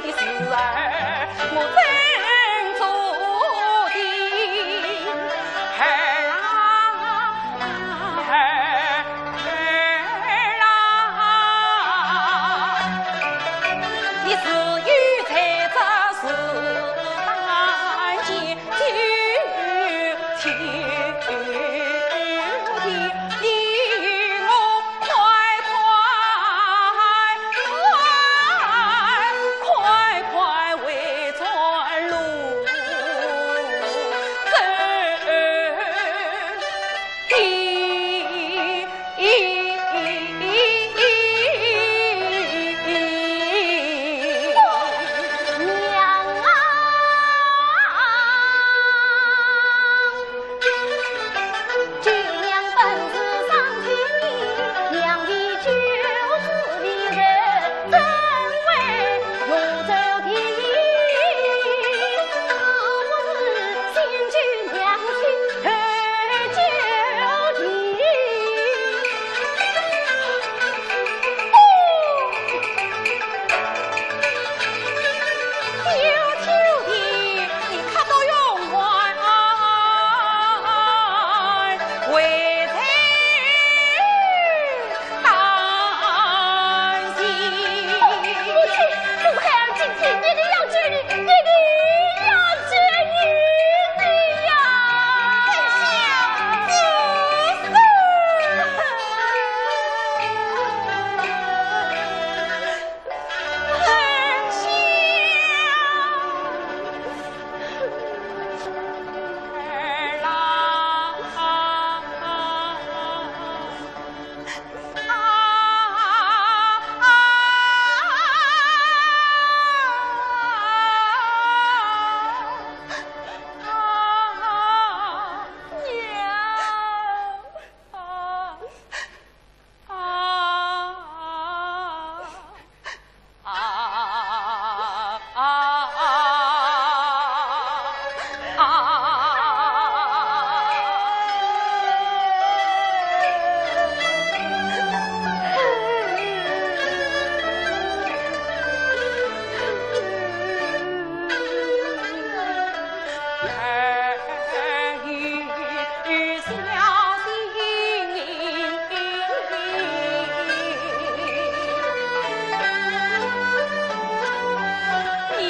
的事儿，我怎做的？儿啊，儿 儿啊，你自幼在这树上间，求求求求你，你与我快快快快快回转路走。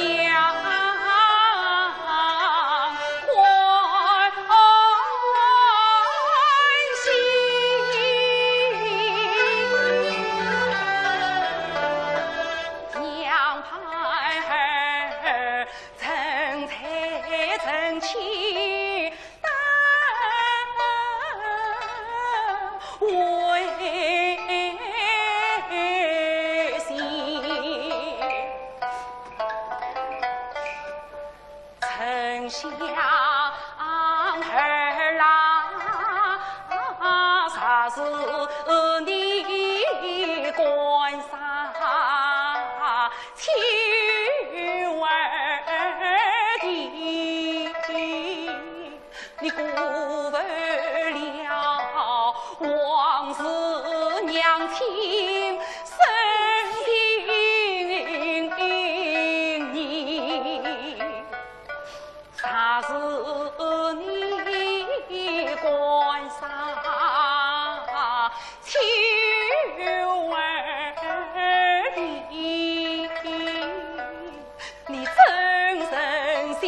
娘啊！丞相儿啊，若是你官杀妻儿的，你辜负了王氏娘亲深情意。 若是你官杀妻儿的，你真诚心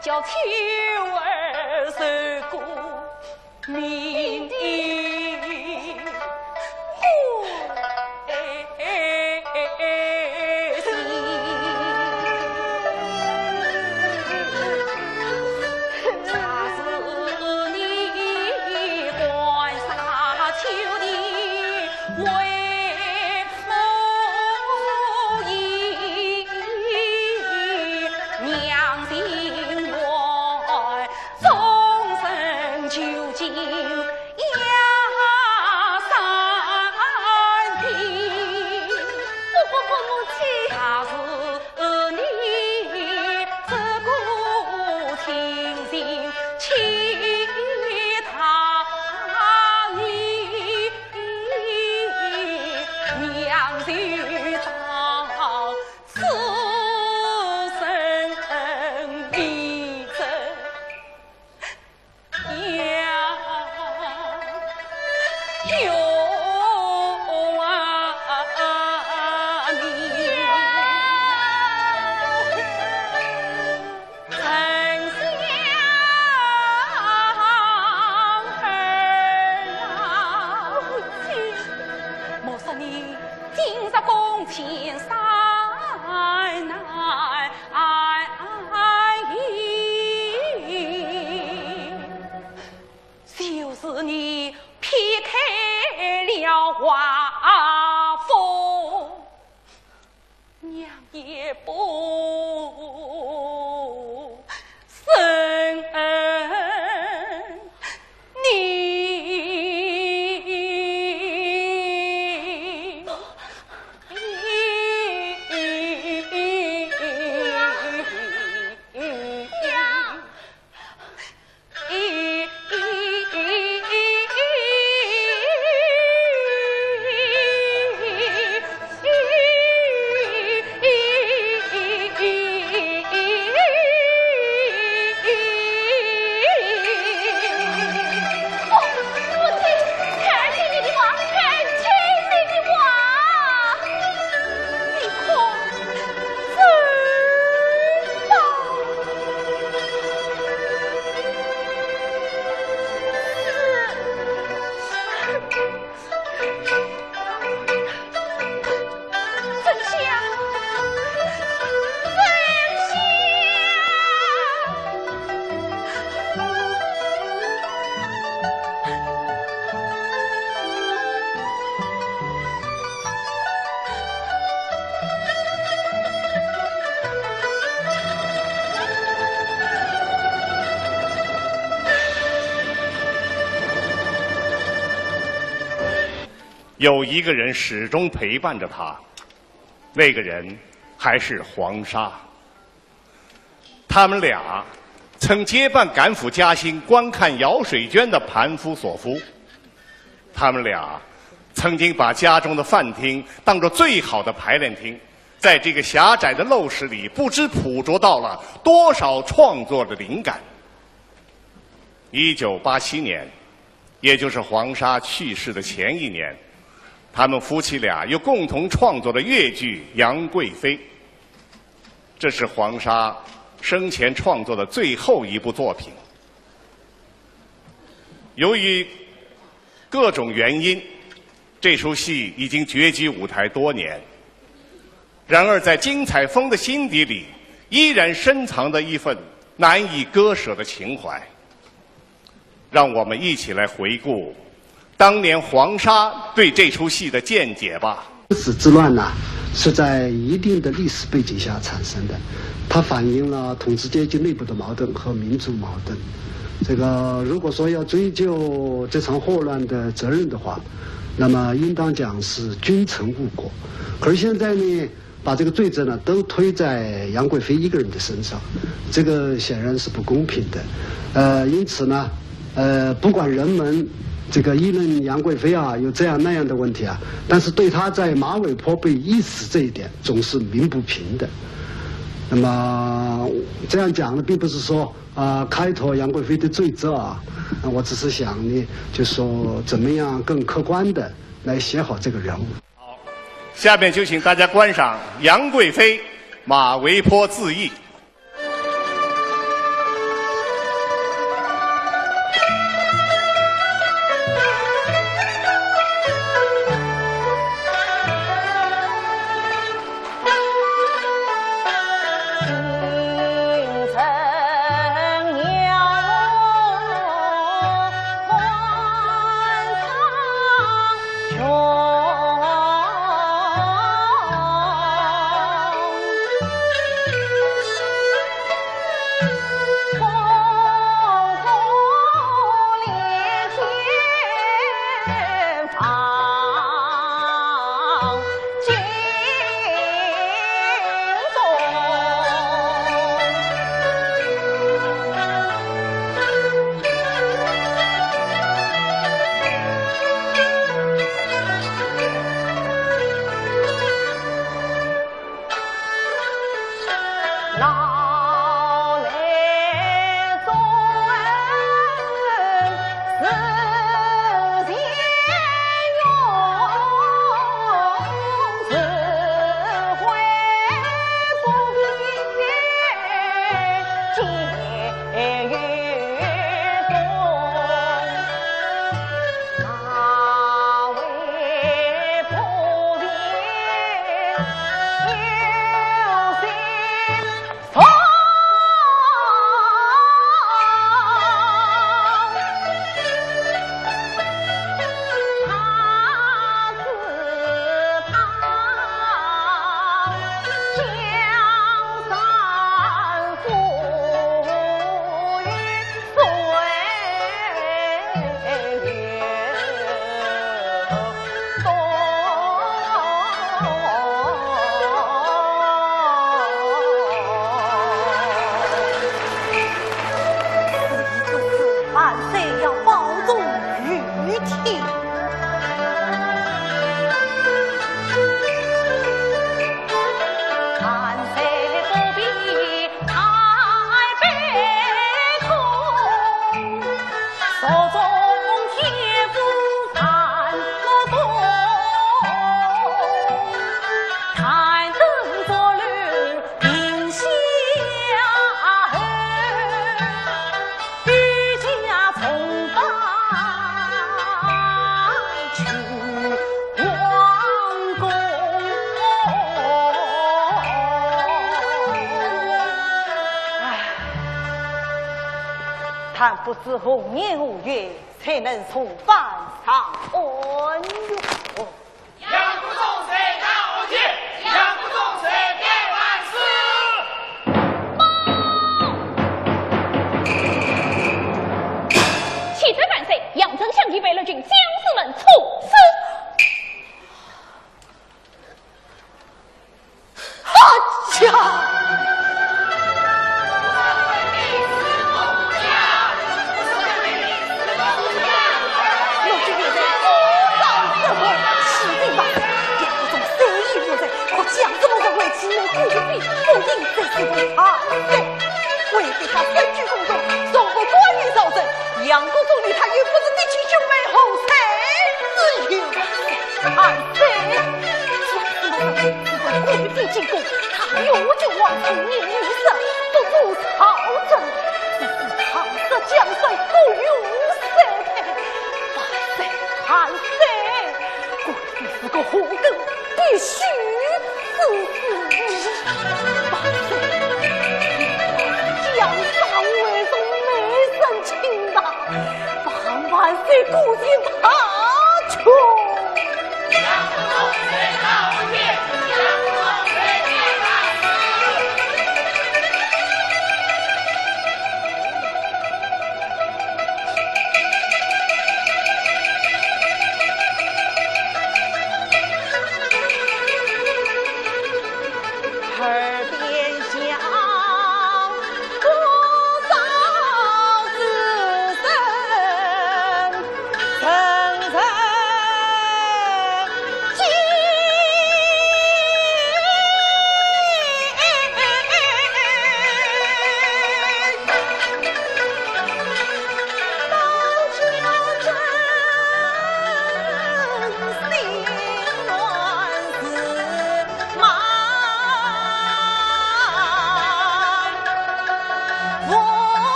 叫妻儿受苦。 命的呼。有一个人始终陪伴着他，那个人还是黄沙。他们俩曾结伴赶赴嘉兴观看姚水娟的盘夫索夫。他们俩曾经把家中的饭厅当作最好的排练厅，在这个狭窄的陋室里，不知捕捉到了多少创作的灵感。一九八七年，也就是黄沙去世的前一年，他们夫妻俩又共同创作了越剧《杨贵妃》，这是黄沙生前创作的最后一部作品。由于各种原因，这出戏已经绝迹舞台多年，然而在金采风的心底里，依然深藏着一份难以割舍的情怀。让我们一起来回顾当年黄沙对这出戏的见解吧。 《世子之乱》呢，是在一定的历史背景下产生的，它反映了统治阶级内部的矛盾和民族矛盾。这个如果说要追究这场祸乱的责任的话，那么应当讲是君臣误国。可是现在呢，把这个罪责呢都推在杨贵妃一个人的身上，这个显然是不公平的。呃，因此呢，呃，不管人们这个议论杨贵妃啊有这样那样的问题啊，但是对她在马嵬坡被缢死这一点总是鸣不平的。那么这样讲呢，并不是说啊开脱杨贵妃的罪责啊，我只是想呢，就说怎么样更客观的来写好这个人物。下面就请大家观赏《杨贵妃马嵬坡自缢》。但不知何年何月才能重返长安哟。杨国忠在堂，杨国忠在台湾是。启奏万岁，杨丞相已被日军将士们处死。啊，对，为逼他深居宫中，从不干预朝政，杨国忠与他又不是嫡亲兄妹，后妃之友。啊，对，如果故意逼进宫，他越剧王朝年年失，不如朝政，只是唐室江山各有衰退，万岁，万岁！ 是个祸根，必须治之。万岁，江山为重，美人轻啊，望万岁顾全大局。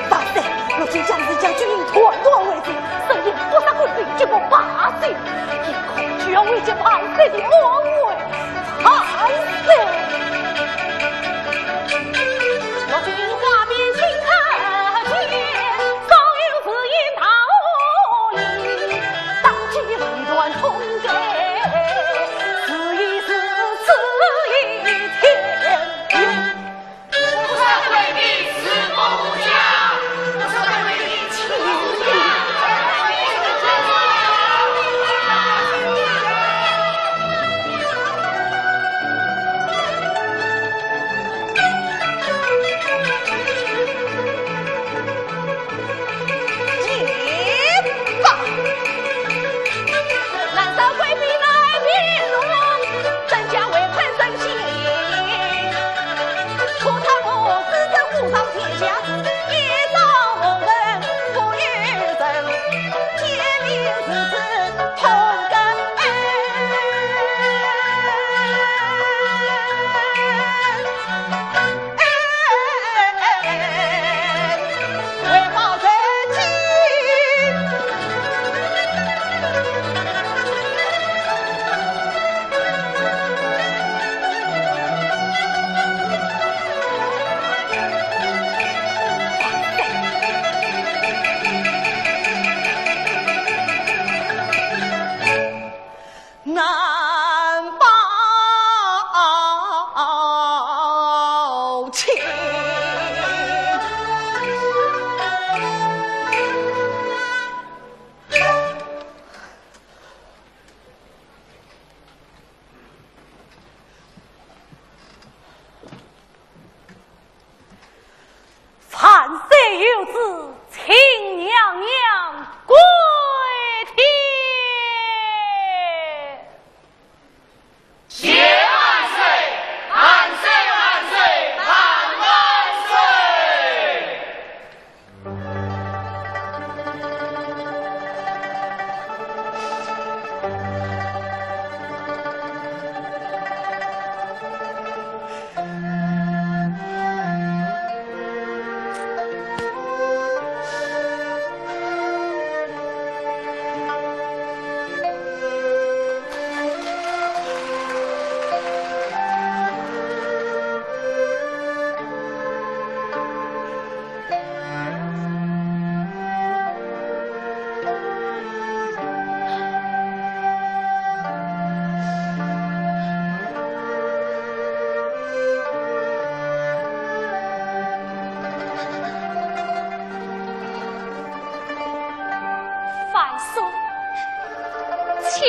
万岁，如今将士将军团团围住，声音不杀不退，结果罢休，一看就要危及万岁的安危。万岁！ 请。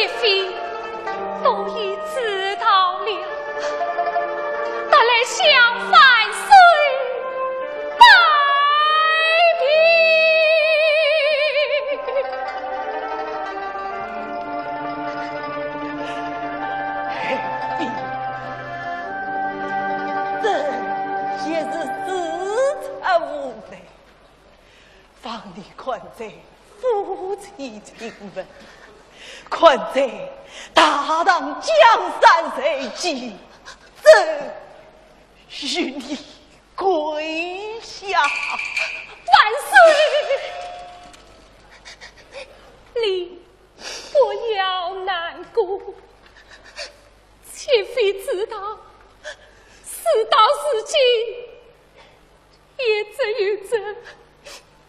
一飞都已知道了，特来向万岁拜别。这也是自责无罪。 望你看在夫妻情分，看在大唐江山社稷，朕与你跪下。万岁！你不要难过，妾妃知道，事到如今， 也只有这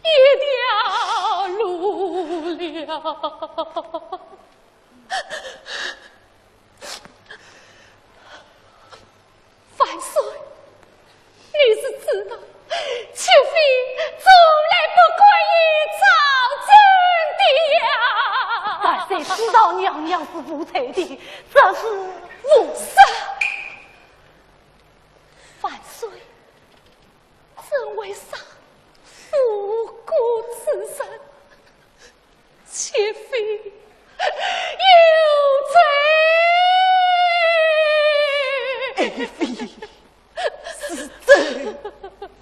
一条路了。万岁，你是知道，妾妃从来不敢言造真的呀。万岁知道娘娘是无罪的，这是无赦。万岁， 怎会杀无辜之人？妾妃有罪。爱妃是真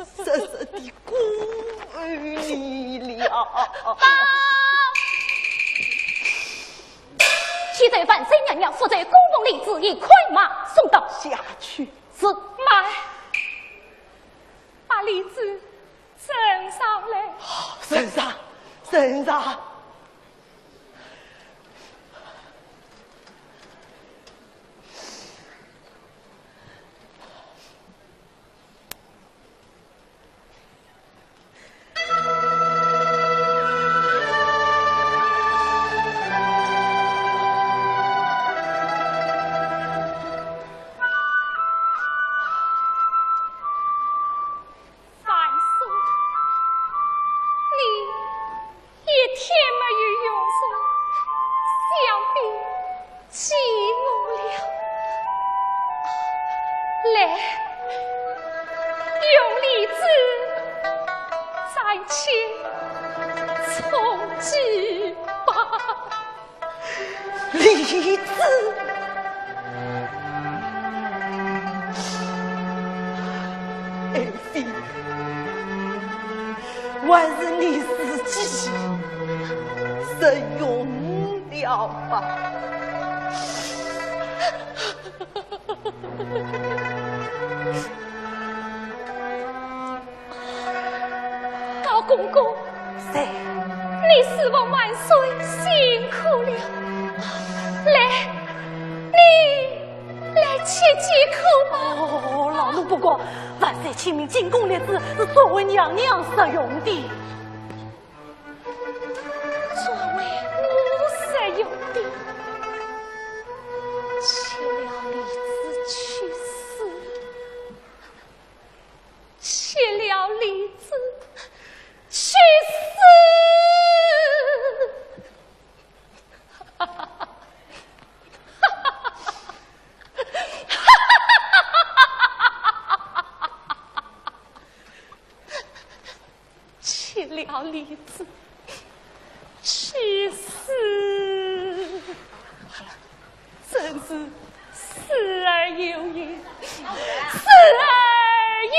实实的辜负你了。报！启奏万岁娘娘，复奏公奉李治已快马送到。下去。是。慢！ 把李治呈上来。呈上，呈上。万岁，你一天没有用神，想必寂寞了。来，用李治暂且充饥吧。 李治，爱妃，还是你自己食用了吧。 老公公，是。你侍奉万岁辛苦了，来，你来吃几口吧。哦，老奴不敢，万岁亲命进贡栗子是专为娘娘食用的。专为我食用的，吃了栗子去死。 吃了栗子去死。吃了栗子去死。好了，真是死而又已，死而又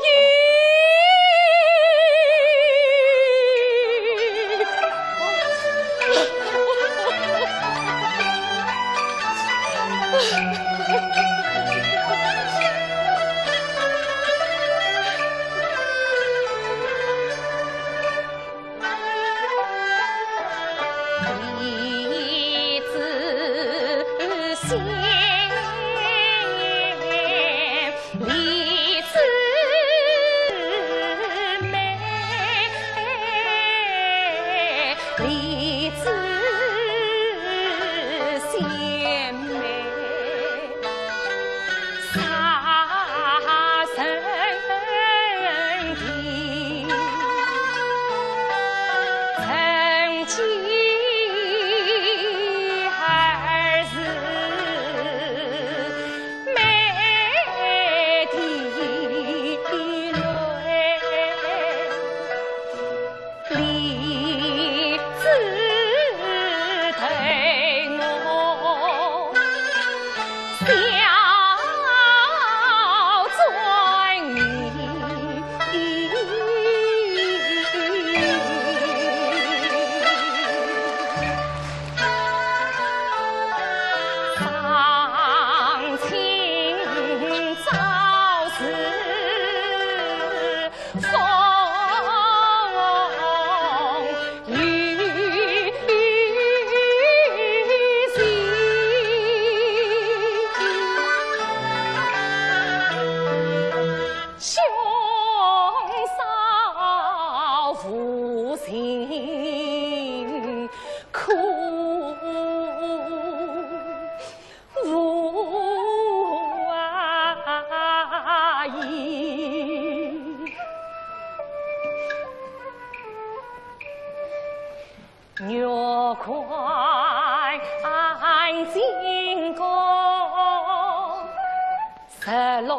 已。兄嫂无情苦无义。 月关金宫十六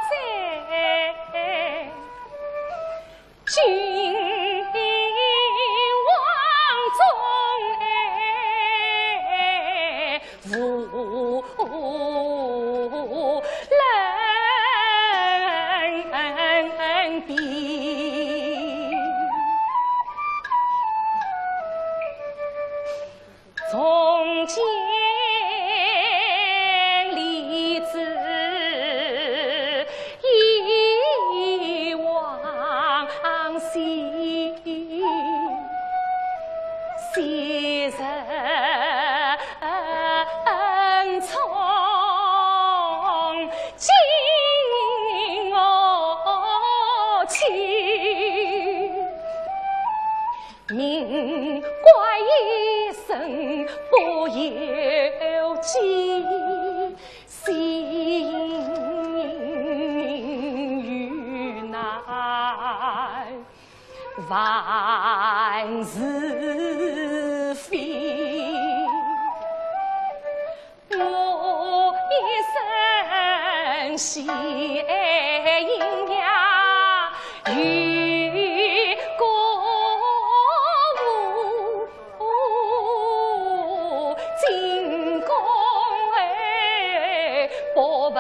载，君王中哎，无人比。 从前李子以往昔，昔日恩重，今我去。 命官一生不由己，心于难万事非。 我一生喜爱音乐，与歌舞，精工哎，博闻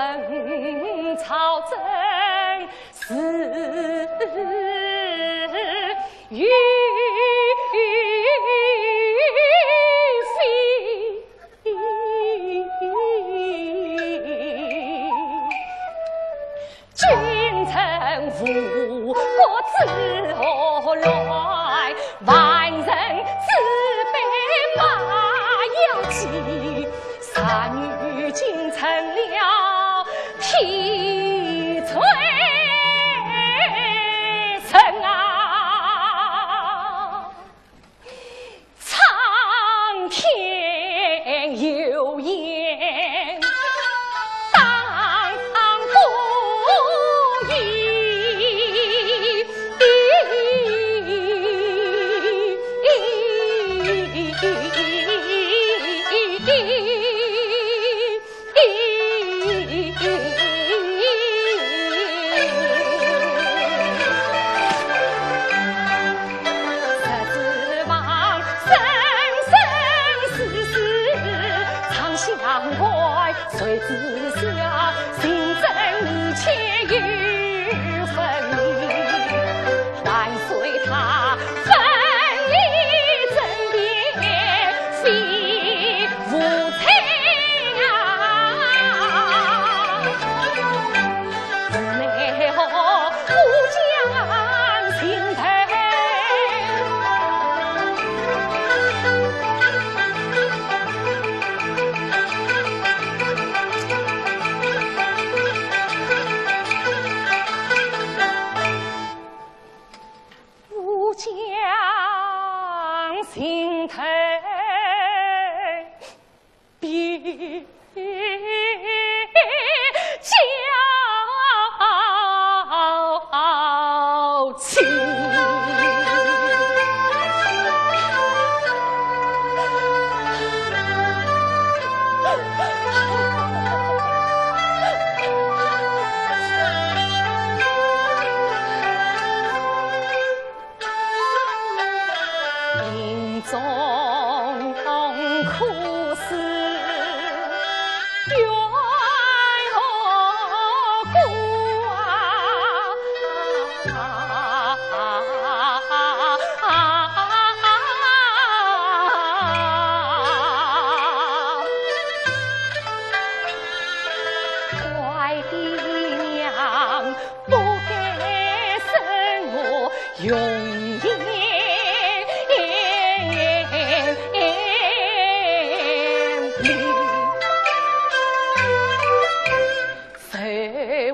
操政是与非。 君臣无国之何来？万人之辈马要起，杀女竟成了替罪臣啊！ 苍天有眼，当不疑。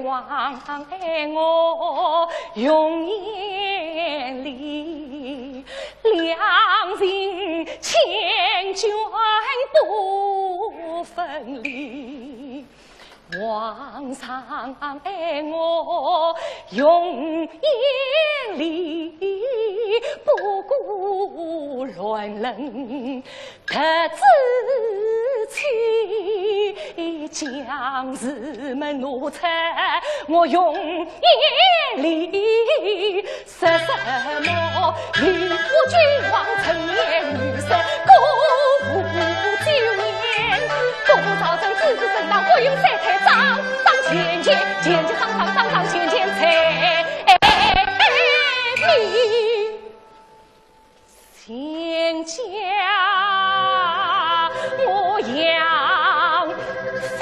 望爱我永远里，两情缱绻不分离。望常爱我永远里，不顾乱伦 特之妻，将士们奴才我永远里，说什么与我君王成年女色，歌舞酒宴，歌舞朝政，子子争当，国运衰退，争争健健，健健争当，争争健健，才名 天下我杨妃。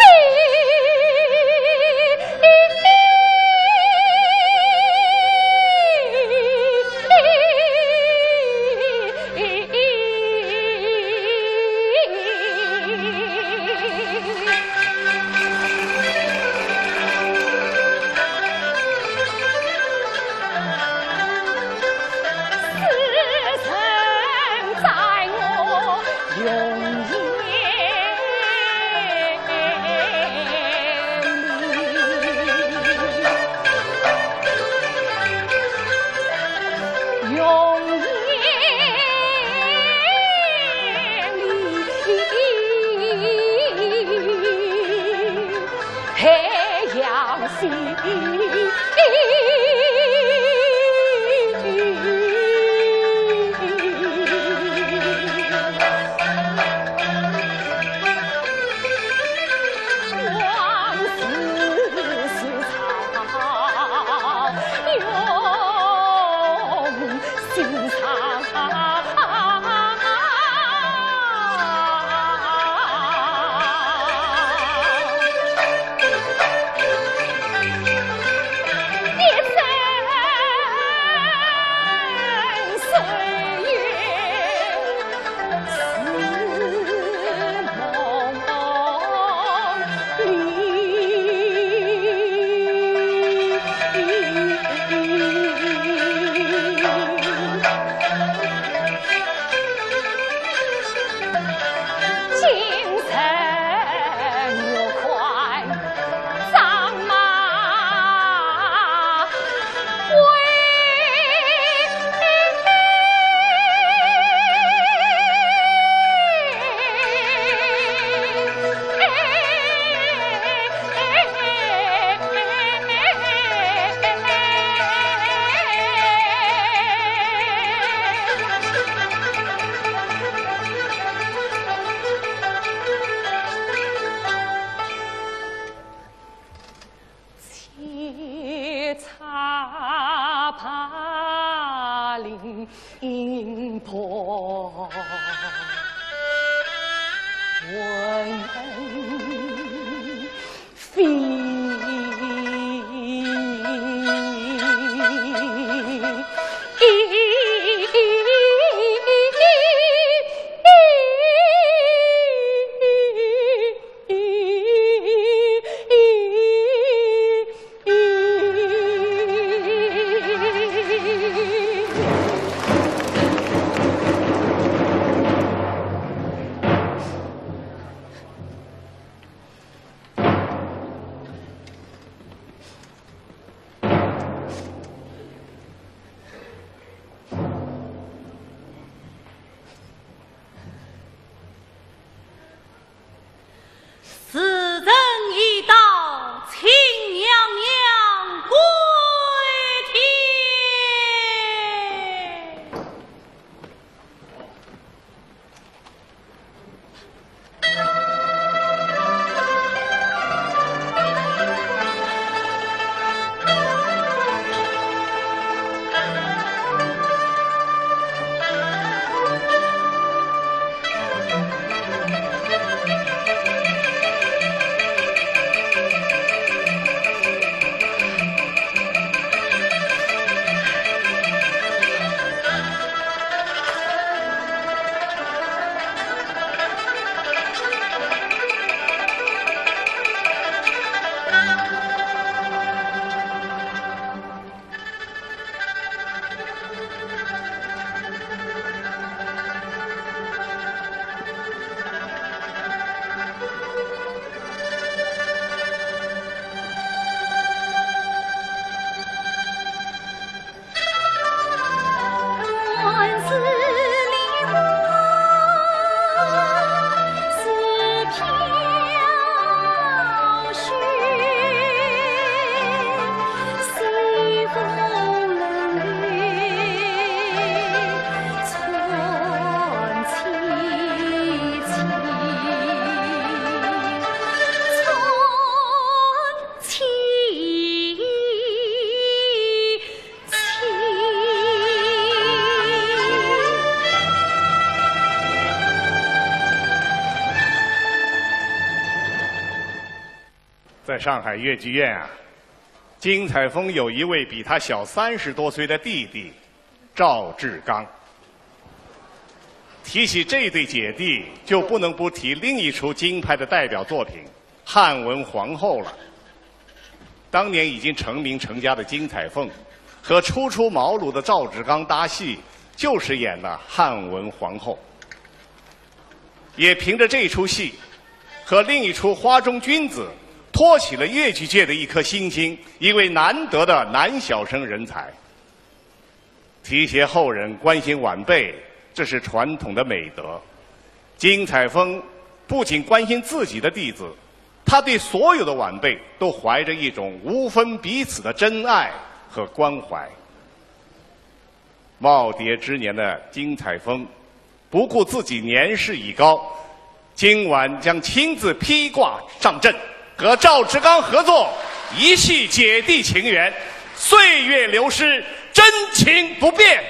在上海越剧院啊，金采风有一位比她小三十多岁的弟弟赵志刚。提起这对姐弟，就不能不提另一出京派的代表作品《汉文皇后》了。当年已经成名成家的金采风，和初出茅庐的赵志刚搭戏，就是演的《汉文皇后》。 也凭着这出戏，和另一出《花中君子》，托起了越剧界的一颗新星，一位难得的男小生人才。提携后人，关心晚辈，这是传统的美德。金采风不仅关心自己的弟子，她对所有的晚辈都怀着一种无分彼此的真爱和关怀。耄耋之年的金采风， 不顾自己年事已高，今晚将亲自披挂上阵，和赵志刚合作一戏《姐弟情缘》，岁月流失，真情不变。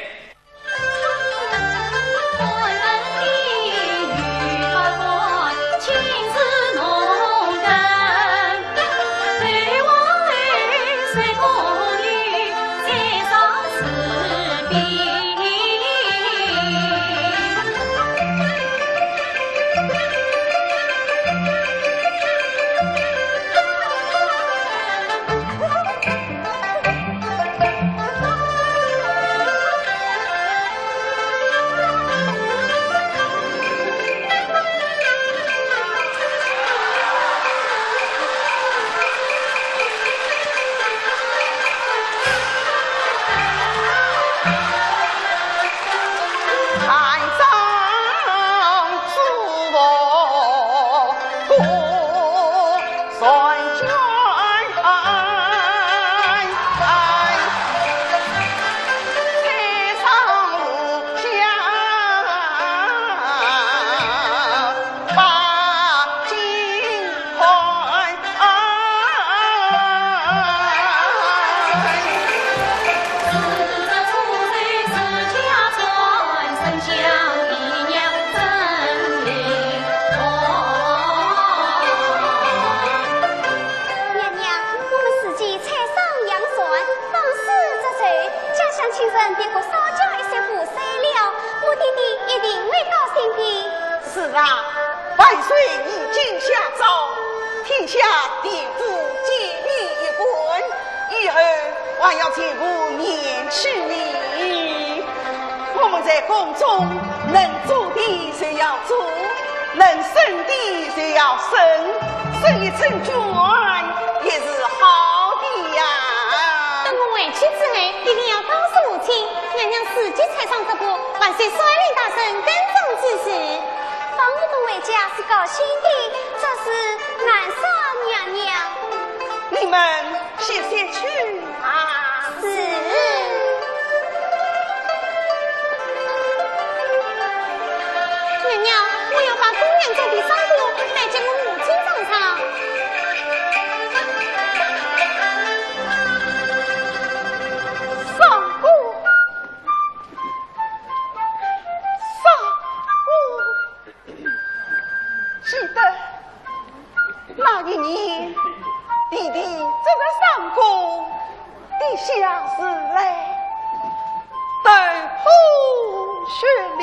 娘娘，我们自己采桑养船，放丝织绸，家乡亲人别过少交一些赋税了，我爹爹一定会高兴的。是啊，万岁已经下诏，天下地府皆你一官，以后还要全部免去你。我们在宫中能做的就要做， 能升的就要升，升一升官也是好的呀。等我回去之后，一定要告诉母亲，娘娘自己采桑织布，万岁率领大臣跟踪之事。放我们回家是高兴的，只是难说娘娘。你们 歇息去啊。是。娘娘，我要把姑娘做的桑布带给我母亲尝尝。桑布，桑布。 记得那一年，弟弟这个上官，地下时来，头破血流。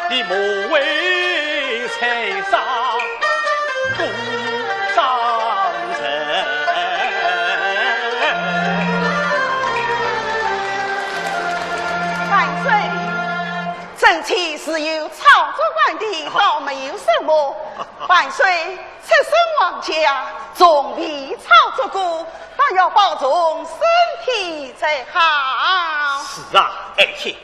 你莫为财杀孤商人。万岁，臣妾自幼操作官的，倒没有什么。万岁，出身王家，从未操作过，但要保重身体才好。是啊，爱卿，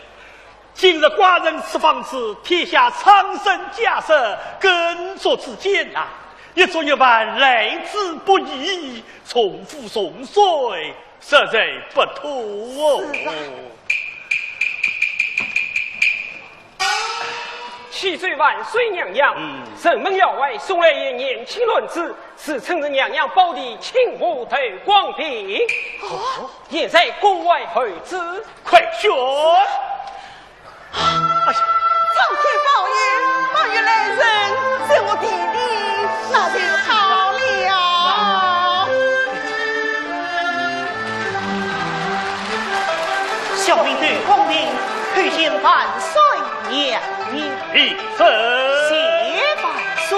今日寡人此方子，天下苍生家室，耕作之间呐，一粥一饭来之不易，重富重衰，实在不妥哦。是啊。启奏万岁娘娘，嗯。城门要外送来一年轻男子，自称是娘娘胞弟亲父窦广平。哦。现在宫外候旨。快宣！ 哎呀，苍天保佑，保佑来人，是我弟弟，那就好了。小民窦广平叩见万岁娘娘。谢万岁。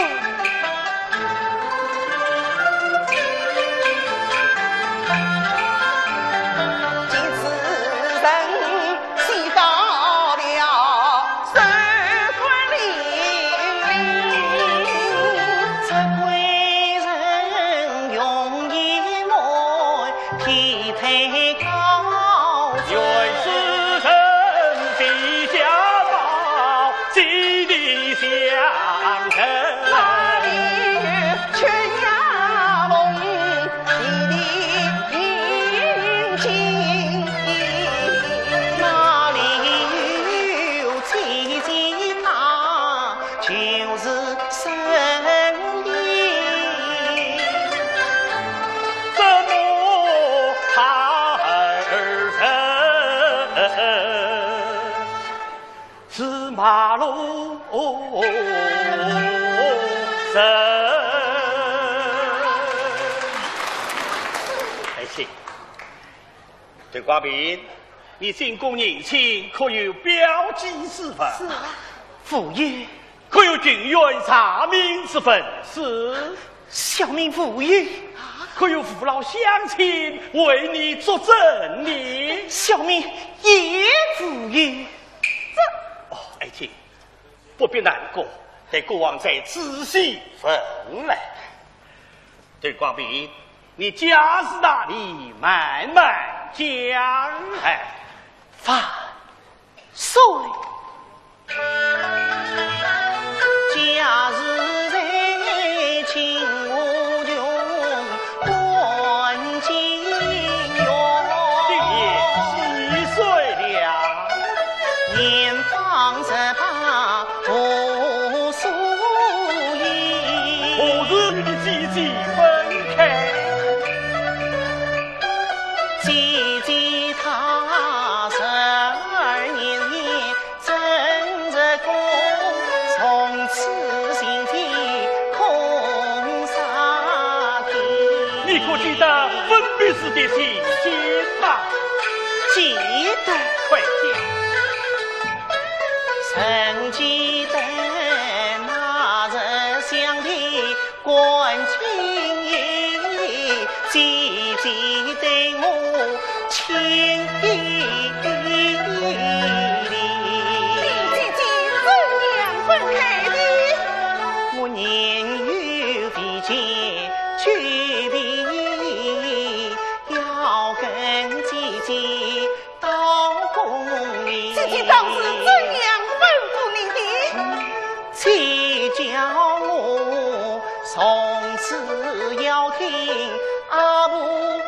爱卿，窦广平，你进宫迎亲，可有标记之分？是啊。无有。 可有进院查名之分？是。小民无有。可有父老乡亲为你作证呢？小民也无有。这……哦，爱卿，不必难过，待孤王再仔细问来。窦广平，你家住哪里？慢慢讲来。万岁。 家住在金华郡短金县。今年几岁了？年方十八，无所依。何时与你姐姐分开？姐姐她十二年前 曾入宫，从此心间空沙天。你可记得分别时的情景吗？记得。快讲。曾记得那日想的 关清音，姐姐对我情意浓。姐姐怎样分开的？我年幼未见酒品，要跟姐姐 到宫里。姐姐当时怎样吩咐你的？姐叫我从此要听阿婆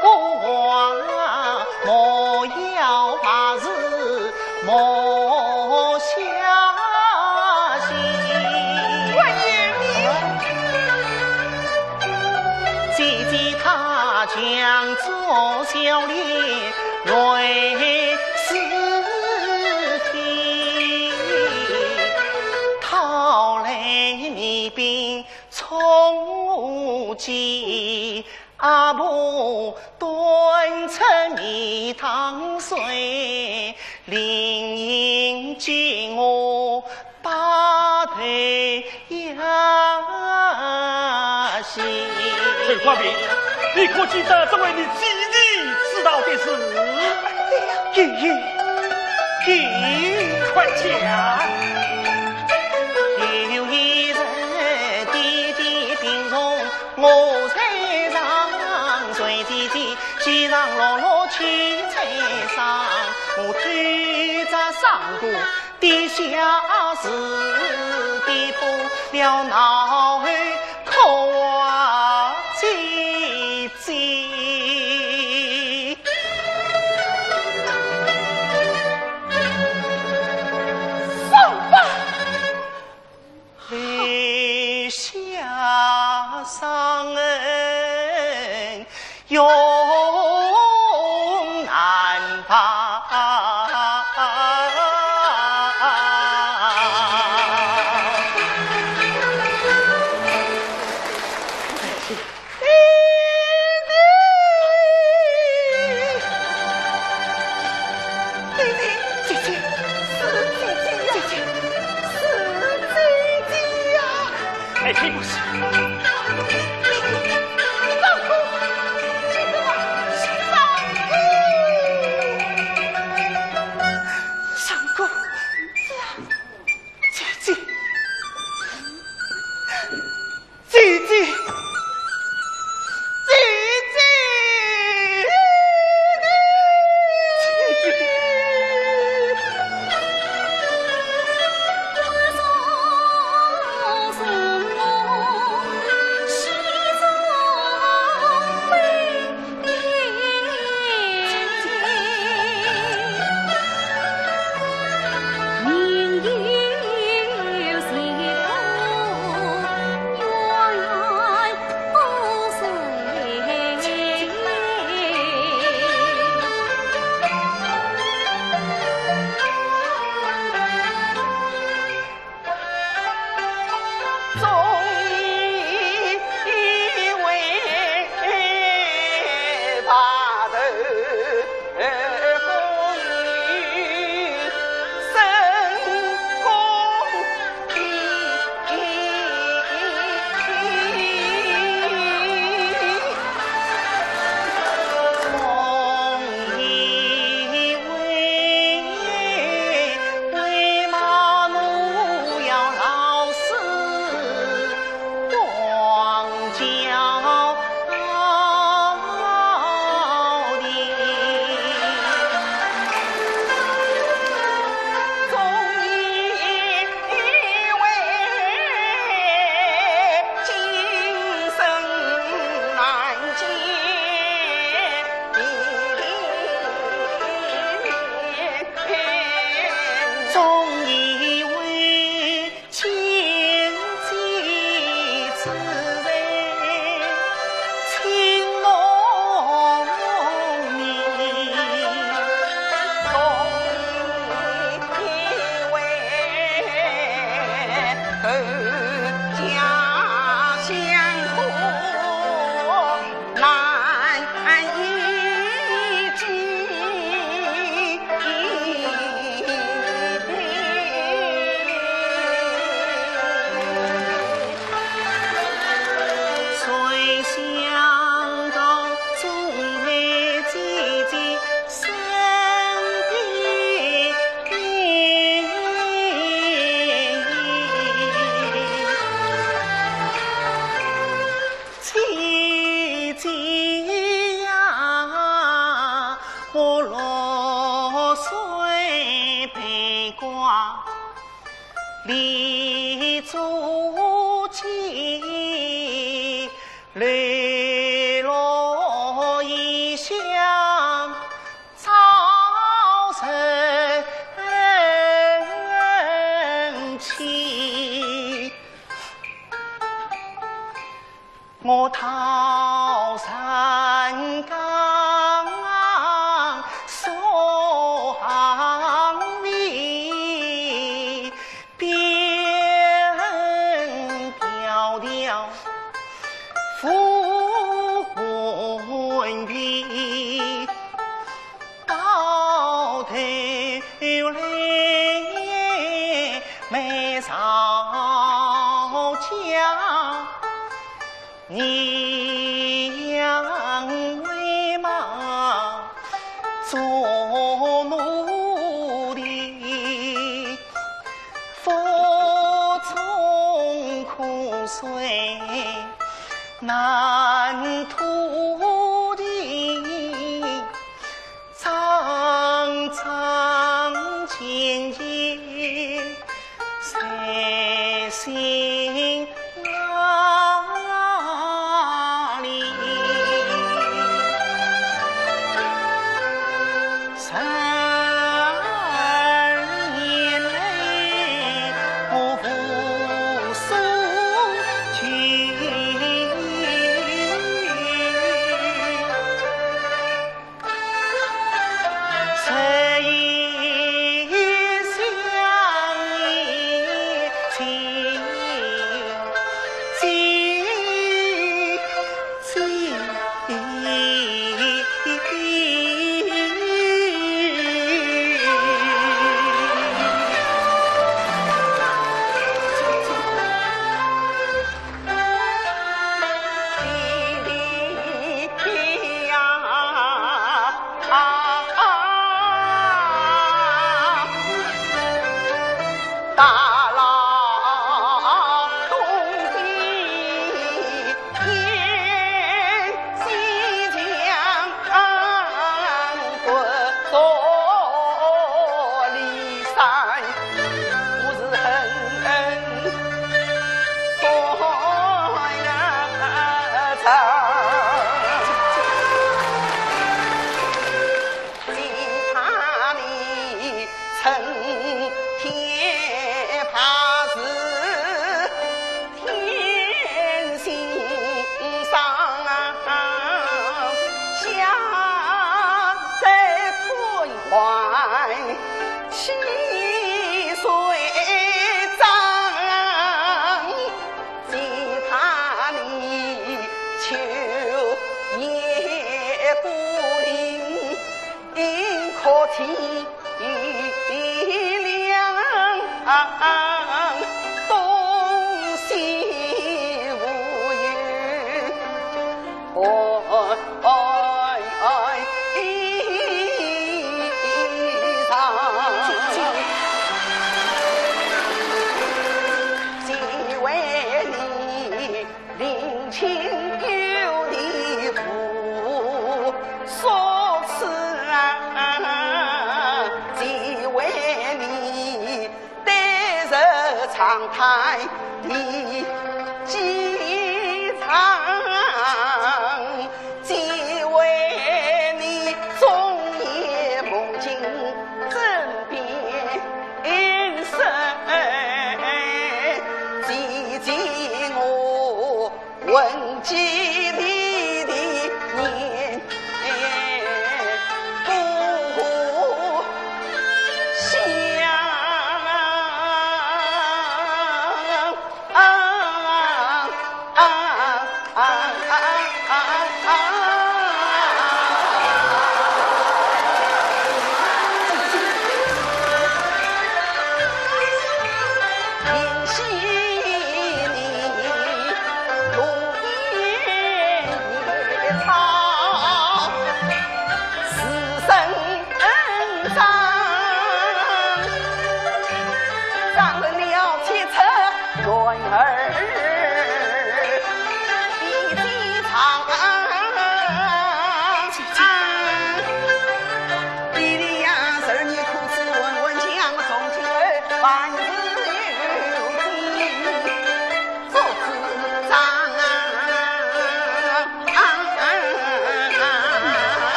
个话，莫要怕事，莫相信。官人，你……姐姐她强作笑脸， 来是天，讨来面饼充饥，阿婆端出面汤水，连饮给我饱。陈广平，你可记得这位你弟弟知道的事？有，有，有。快讲。有一日，弟弟病重，我在床，随弟弟衣裳落落去在上，我推着上过 地下室的不了脑后哭啊唧唧。上吧！留下伤痕 永难报。弟弟，姐姐，是姐姐呀，姐姐，是姐姐呀。 哎，你不是。上官，上官，上官。姐姐，姐姐，姐姐。姐姐呀，我落水被挂离足迹，泪落异乡 遭人欺。我桃山江双里，边迢迢浮云飞。 到头来没上你扬威马做奴隶，腹中苦水难吐的，桩桩件件 在心里。十二年来，我无所求。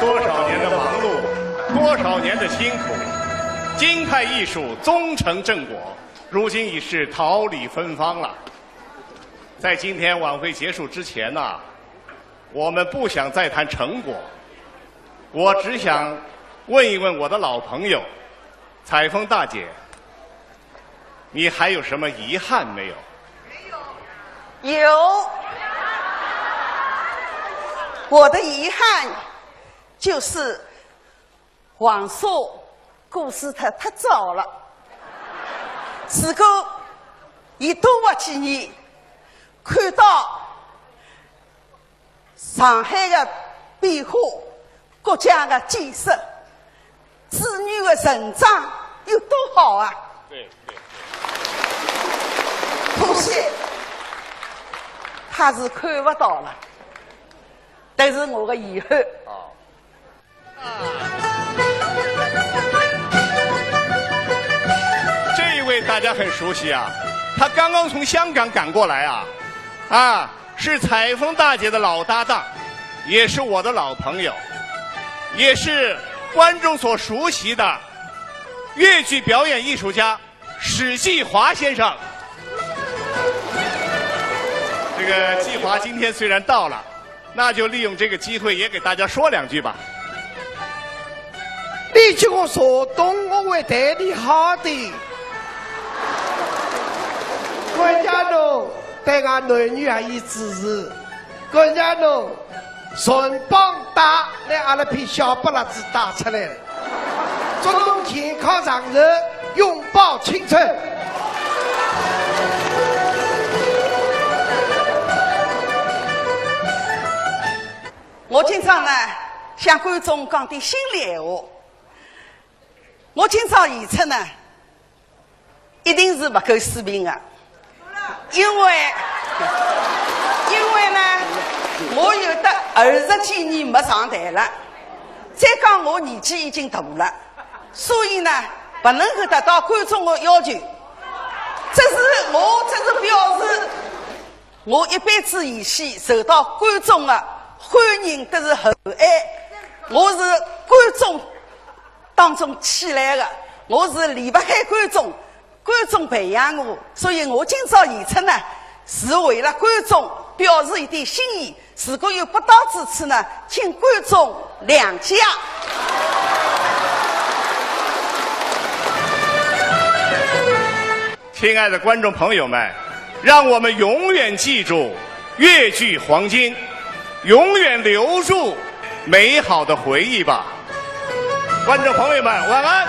多少年的忙碌，多少年的辛苦，京派艺术终成正果，如今已是桃李芬芳了。在今天晚会结束之前呢，我们不想再谈成果，我只想问一问我的老朋友，采风大姐，你还有什么遗憾没有？有，我的遗憾就是王朔过世太太早了。如果伊多活几年，看到上海的变化，国家的建设，子女的成长有多好啊！对对。可惜他是看不到了，但是我的遗憾。哦。这一位大家很熟悉啊，他刚刚从香港赶过来啊，啊，是采风大姐的老搭档，也是我的老朋友，也是观众所熟悉的越剧表演艺术家 史继华先生。这个继华今天虽然到了，那就利用这个机会也给大家说两句吧。你叫我说东，我会对你好的。关家侬对俺囡儿也有指示，关家侬 全帮带，拿阿拉片小白辣子带出来了。祝侬健康长寿，永葆青春。我今朝呢，向观众讲点心里闲话。我今朝演出呢， 一定是勿够水平的，因为，因为呢，我有得二十几年没上台了，再讲我年纪已经大了，所以呢，勿能够达到观众的要求。这是我，这是表示我一辈子演戏受到观众的欢迎，得是厚爱。我是观众 当中起来的，我是离不开观众，观众培养我，所以我今朝演出呢，是为了观众表示一点心意。如果有不到之处呢，请观众谅解。亲爱的观众朋友们，让我们永远记住越剧黄金，永远留住 美好的回忆吧。观众朋友们，晚安。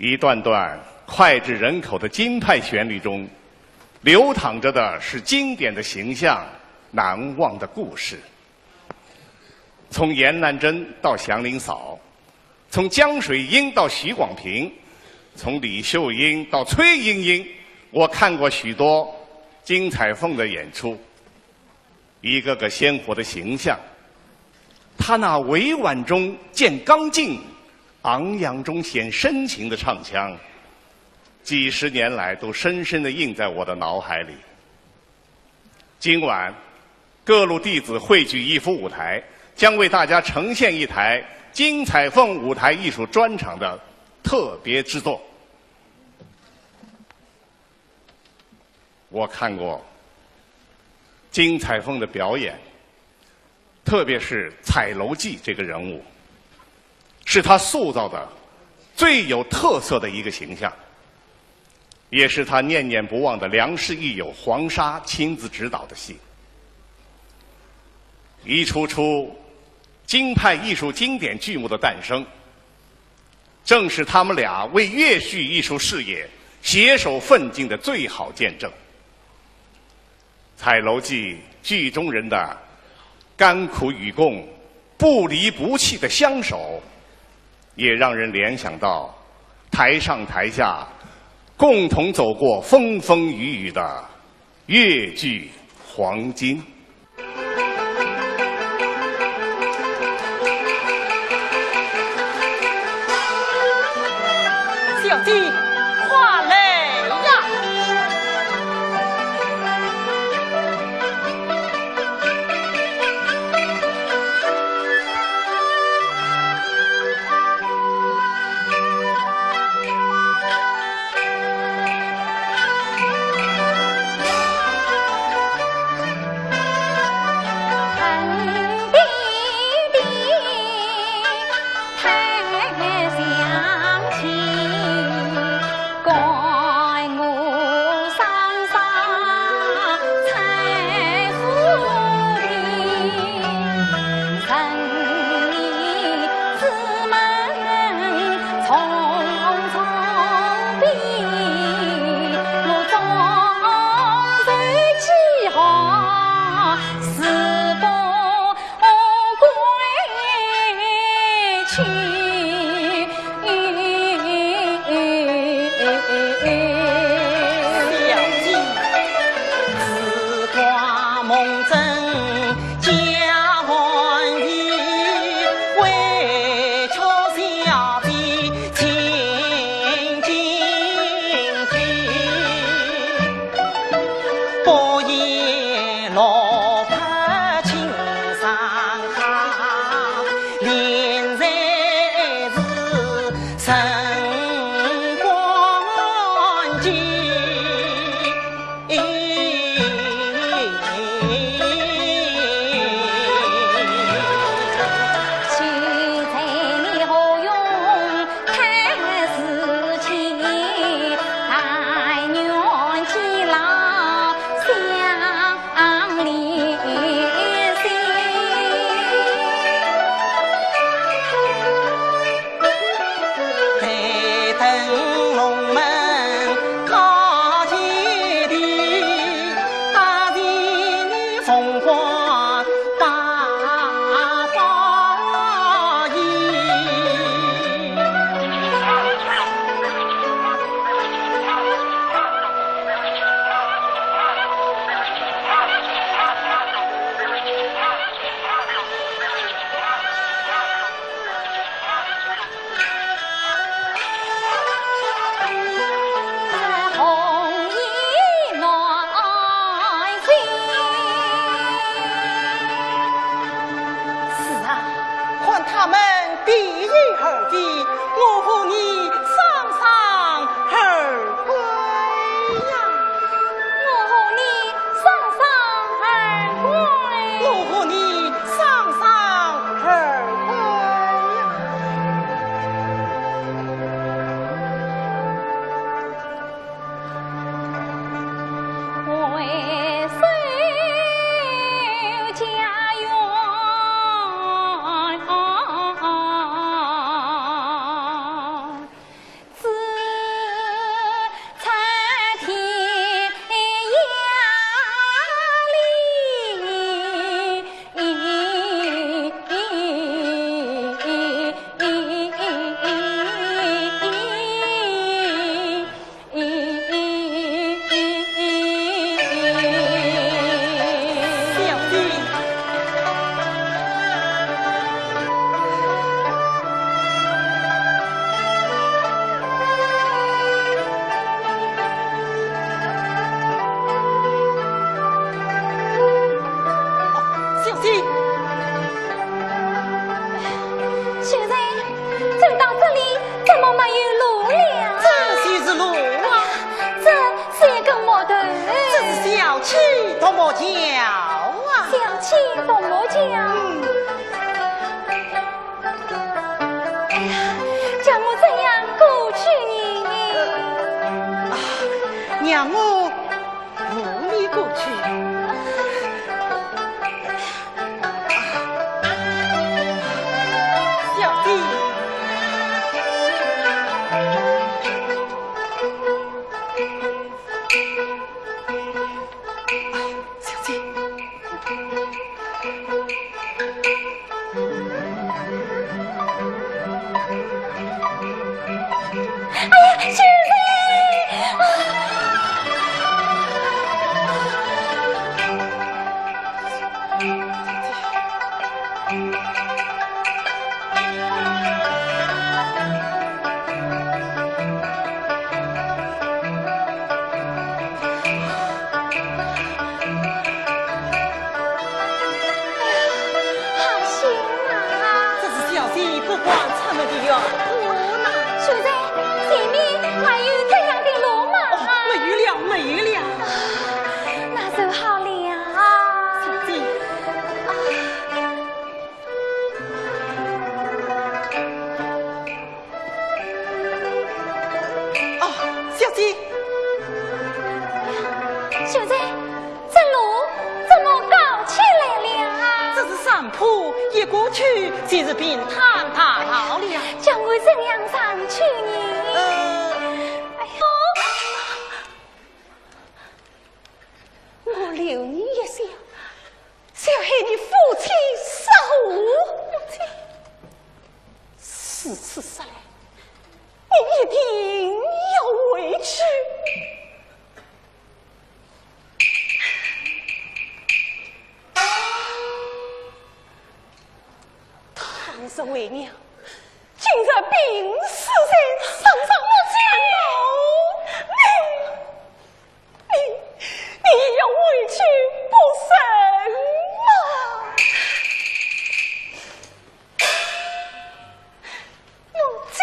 一段段脍炙人口的京派旋律中，流淌着的是经典的形象、难忘的故事。从阎兰贞到祥林嫂，从江水英到许广平，从李秀英到崔莺莺，我看过许多金彩凤的演出。 一个个鲜活的形象，她那委婉中见刚劲，昂扬中显深情的唱腔，几十年来都深深地印在我的脑海里。今晚，各路弟子汇聚一幅舞台，将为大家呈现一台金彩凤舞台艺术专场的特别之作。 我看过金彩凤的表演，特别是彩楼记这个人物，是她塑造的最有特色的一个形象，也是她念念不忘的良师益友黄沙亲自执导的戏。一出出京派艺术经典剧目的诞生， 正是他们俩为越剧艺术事业携手奋进的最好见证。彩楼记剧中人的甘苦与共、不离不弃的相守，也让人联想到台上台下共同走过风风雨雨的越剧黄金。 小姐，快来呀！莫叫啊！小姐，莫叫。哎呀，叫我怎样过去呢？啊，让我扶你过去。小姐。 小姐。哎呀，秀才！啊！ 好险啊！这是小姐不敢出门的缘故呢。秀才，前面还有这样的路吗？哦，没有了，没有了。啊，那就好了。小姐。啊。 哦，小姐。秀才，这路怎么高起来了啊？这是山坡，一过去就是平坦大道了。叫我怎样上去呢？呃，哎呦！ 我留你一宵，小孩你夫妻失和。母亲。如此说来，你一定要回去。倘若为娘，今日病死在床上，我想到你， 你，你要回去不成吗？母亲。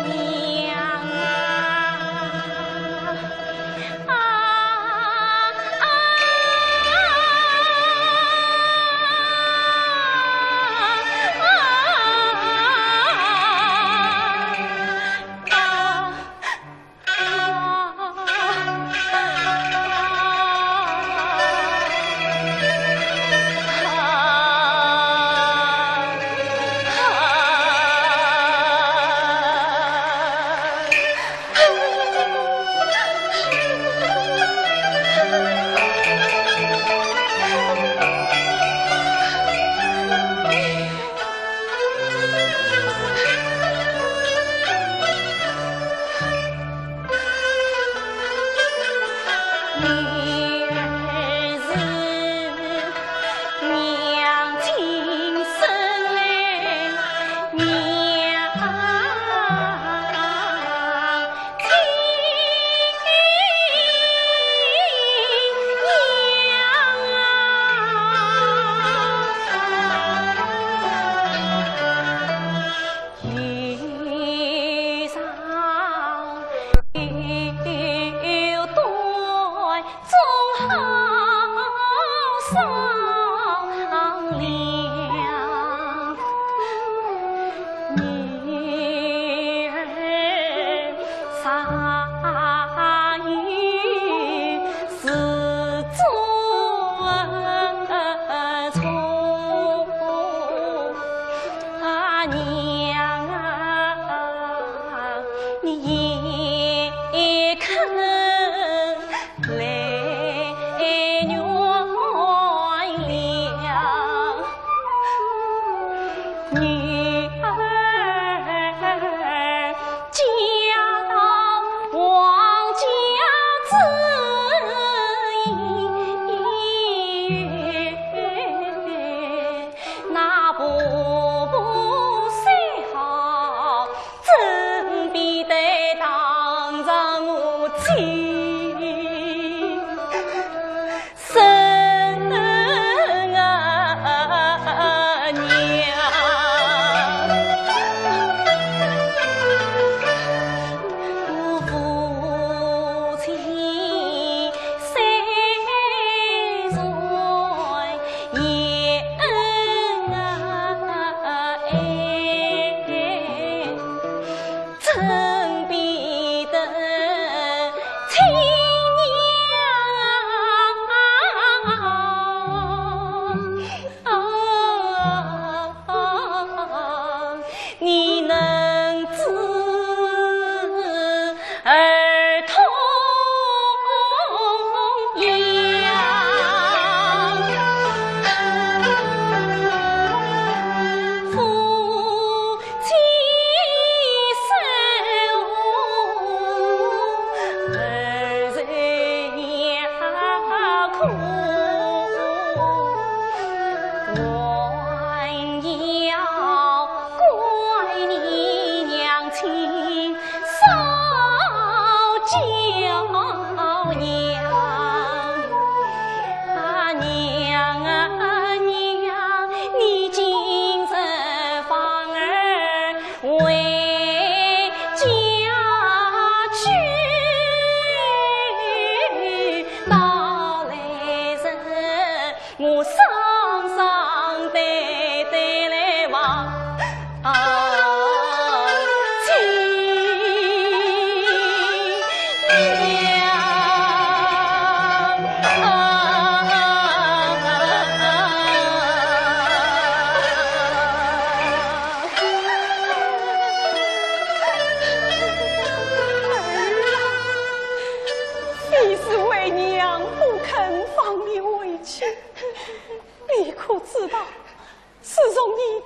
娘啊，啊，啊。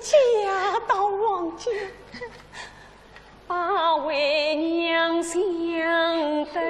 嫁到王家，把为娘相待。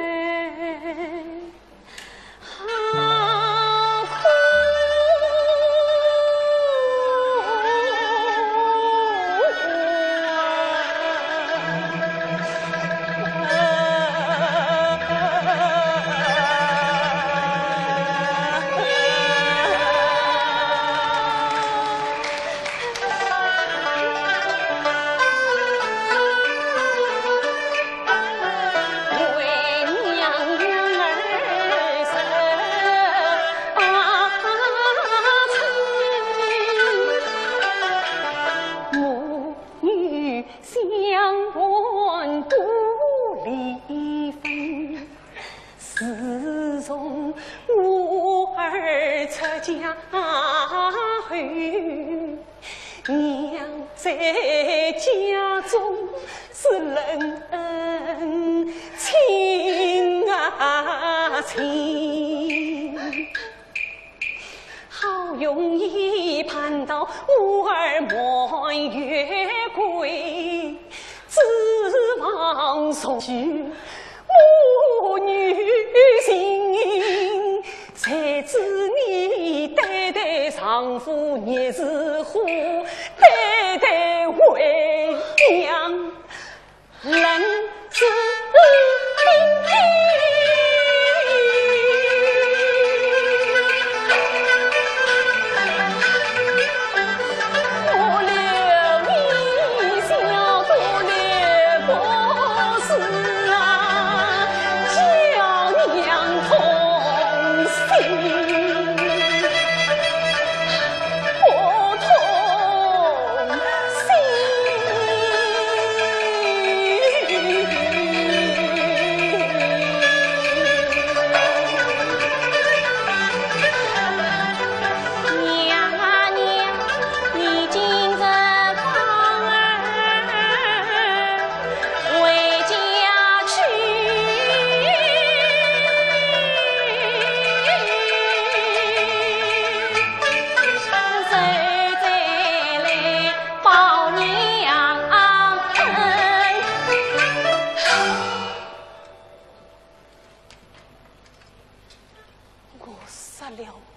我说了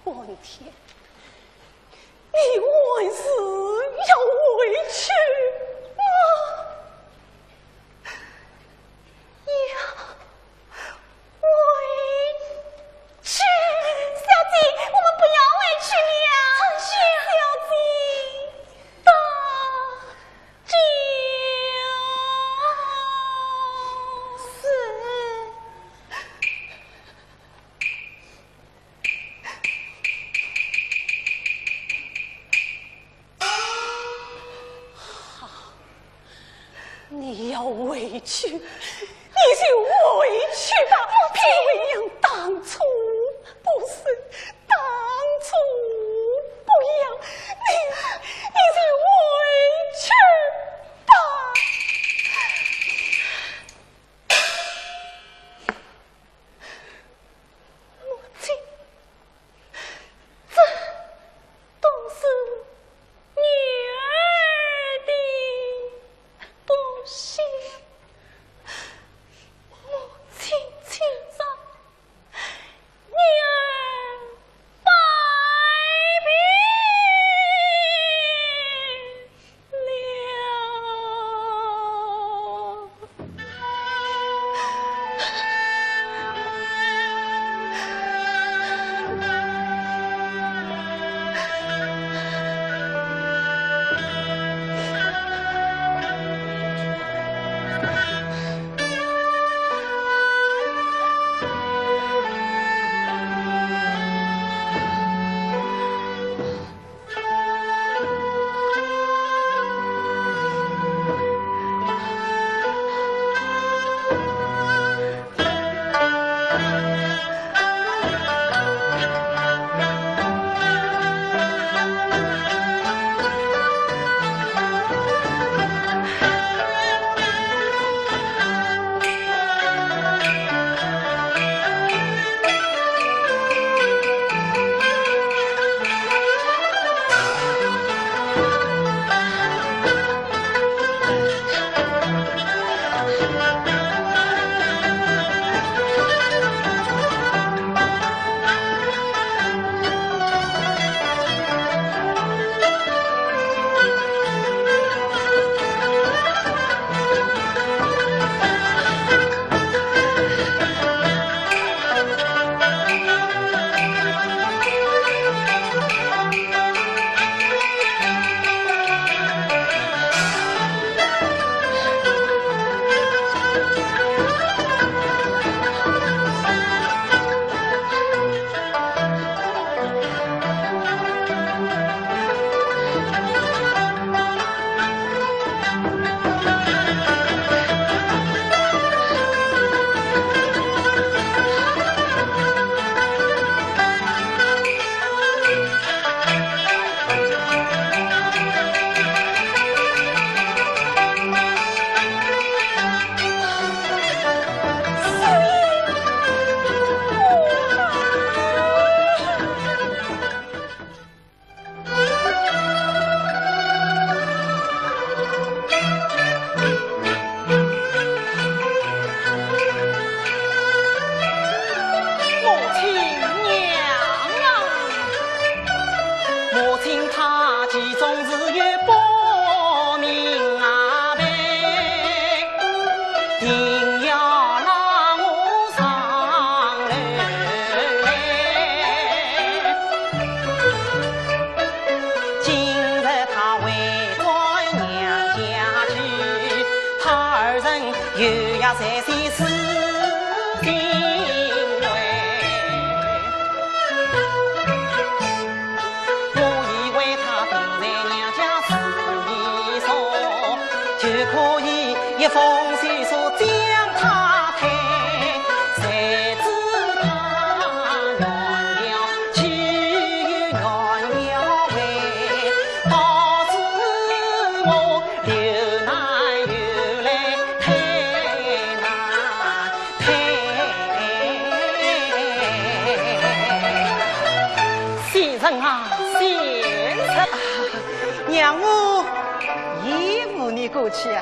半天，你还是要回去吗？要回去？小姐，我们不要回去了。春雪，小姐，大姐。是。 好，你要回去，你就回去吧。不，不要，当初不是，当初不要，你，你就回去吧。 母亲，这都是女儿的不孝。母亲，请上。有报名啊，定要拉我上楼来。今日他回转娘家去，他二人又要在些事情外。 我以为他定在娘家住一宿，就可以一封书信将他退，谁知他原调去又原调回，导致我 刘奶又来推拿推。先生啊，先生啊，让我搀扶你过去啊。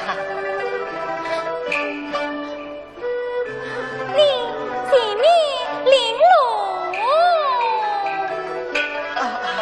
你前面领路。啊，啊。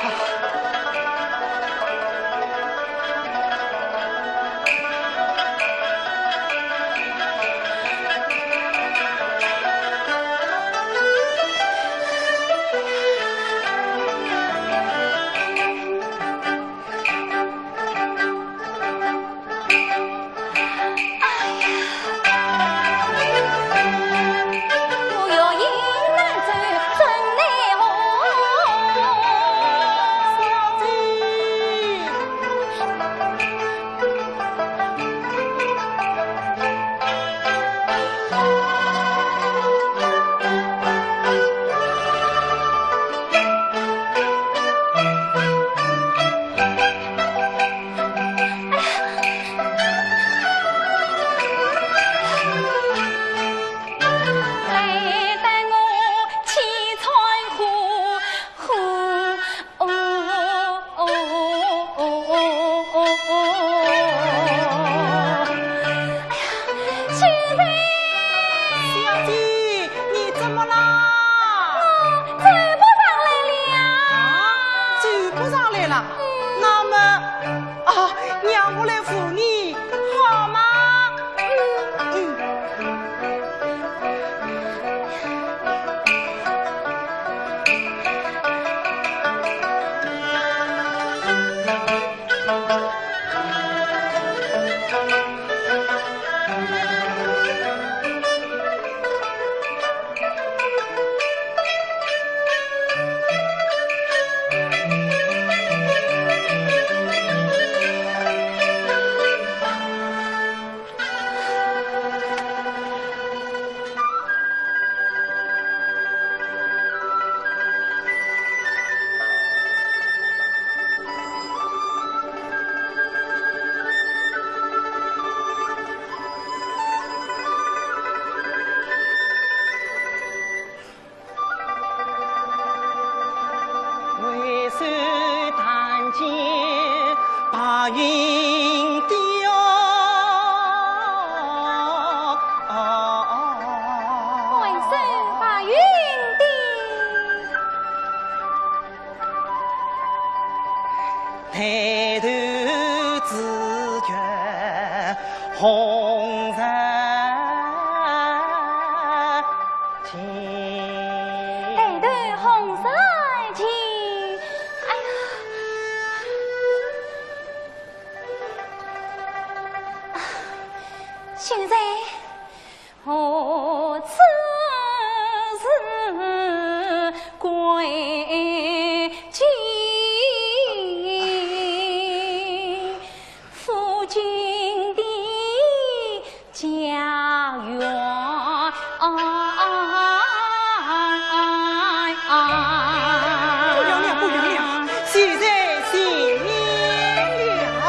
小姐，你怎么啦？我走不上来了。啊，走不上来了？嗯。那么，啊，让我来扶你，好吗？嗯，嗯。回首但见白云的哟。回首白云的。抬头只觉红尘尽。抬头红尘尽。哎呀，啊，秀才，我此事归结 夫君的家园。不要了，不要了，秀才谢面了。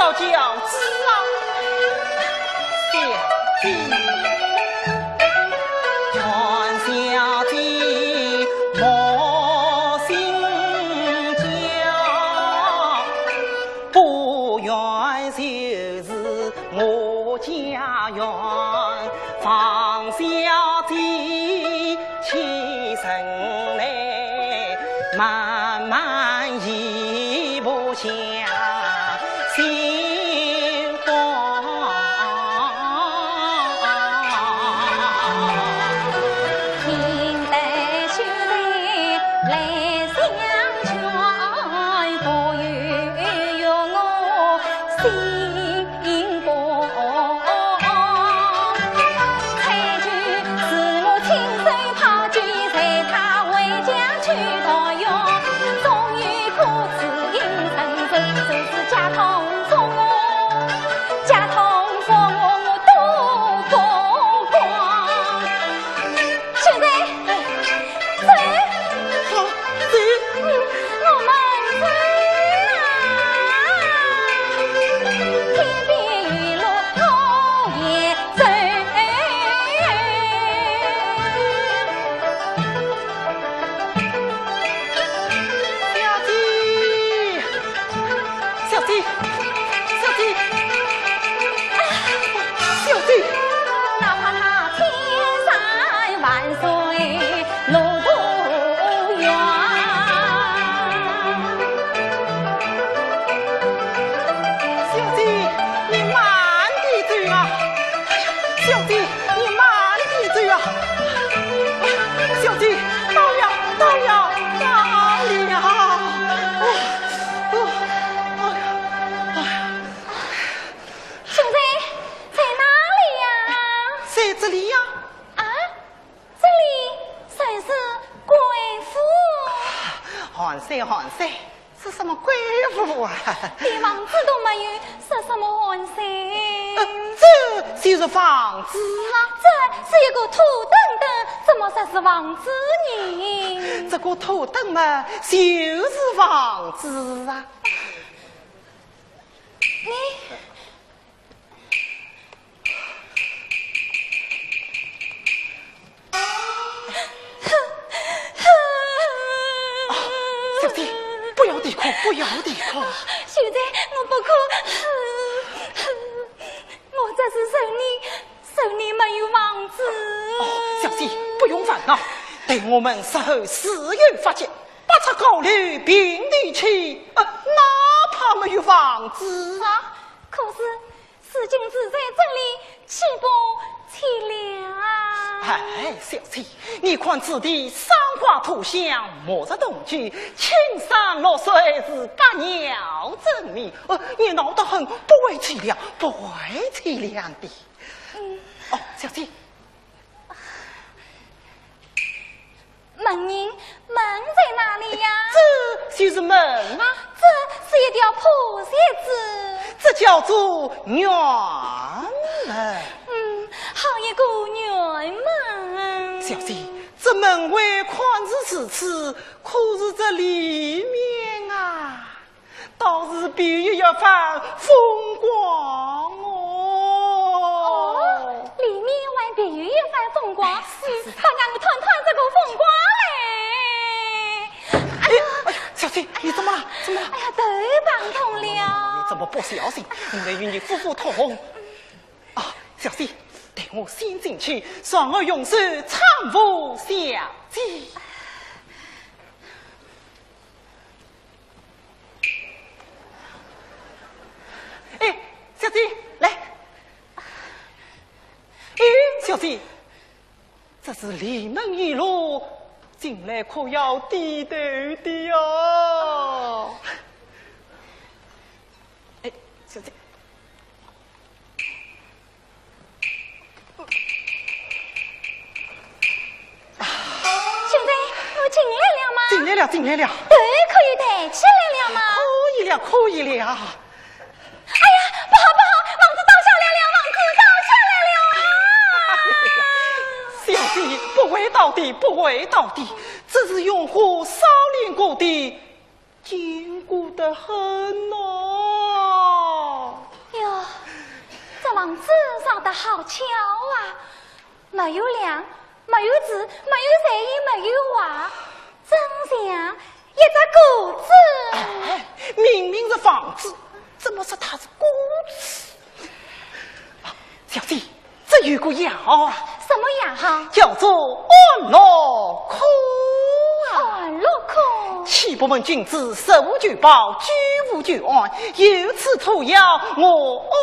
小姐啊，小姐。小姐，小姐，小姐，小姐。小姐，你慢点走啊！小姐，你慢点走啊！小姐，到了，到了，到了！哦，哦，哎呀，哎呀！现在在哪里呀？在这里呀。啊？ 这里真是贵府。寒舍，寒舍，是什么贵府啊？连房子都没有，说什么寒舍？呃，这就是房子啊。这是一个土墩墩，怎么说是房子呢？这个土墩嘛，就是房子啊。你 啊，小姐，不要啼哭，不要啼哭。秀才，我不哭，我只是愁你，愁你没有房子。哦，小姐，不用烦恼，待我们日后自有发展，拔出高楼平地起，呃，哪怕没有房子啊。可是 如今住在这里，岂不凄凉啊？哎，小姐，你看此地山花土香，木石铜柱，青山绿水是百鸟争鸣。呃，你闹得很，不会凄凉，不会凄凉的。嗯。哦，小姐， 门人，门在哪里呀？这就是门啊。这是一条破鞋子。这叫做辕门。嗯，好一个辕门。小姐，这门外看似如此，可是这里面啊， 倒是别有一番风光哦。哦，里面还别有一番风光，嗯，快让我看看这个风光嘞。哎呀，哎呀，小姐，你怎么了？怎么了？哎呀，头碰痛了。你怎么不小心？我来与你敷敷痛。啊，小姐，待我先进去，然后用手搀扶小姐。 哎，小姐，来。哎，小姐，这是里门一路，进来可要低头的哟。哎，小姐。 现在我进来了吗？进来了，进来了。头可以抬起来了吗？可以了，可以了。哎呀，不好，不好，房子倒下来了，房子倒下来了啊！小姐，不会倒的，不会倒的，这是用火烧炼过的，坚固得很哦。房子造得好巧啊，没有梁，没有柱，没有柴，也没有瓦，真像一只果子。哎，明明是房子，怎么说它是果子？啊，小姐，这有个药啊，什么药啊？叫做安乐खो啊。安乐खो？岂不闻君子食无久饱，居无久安，有此土药，我安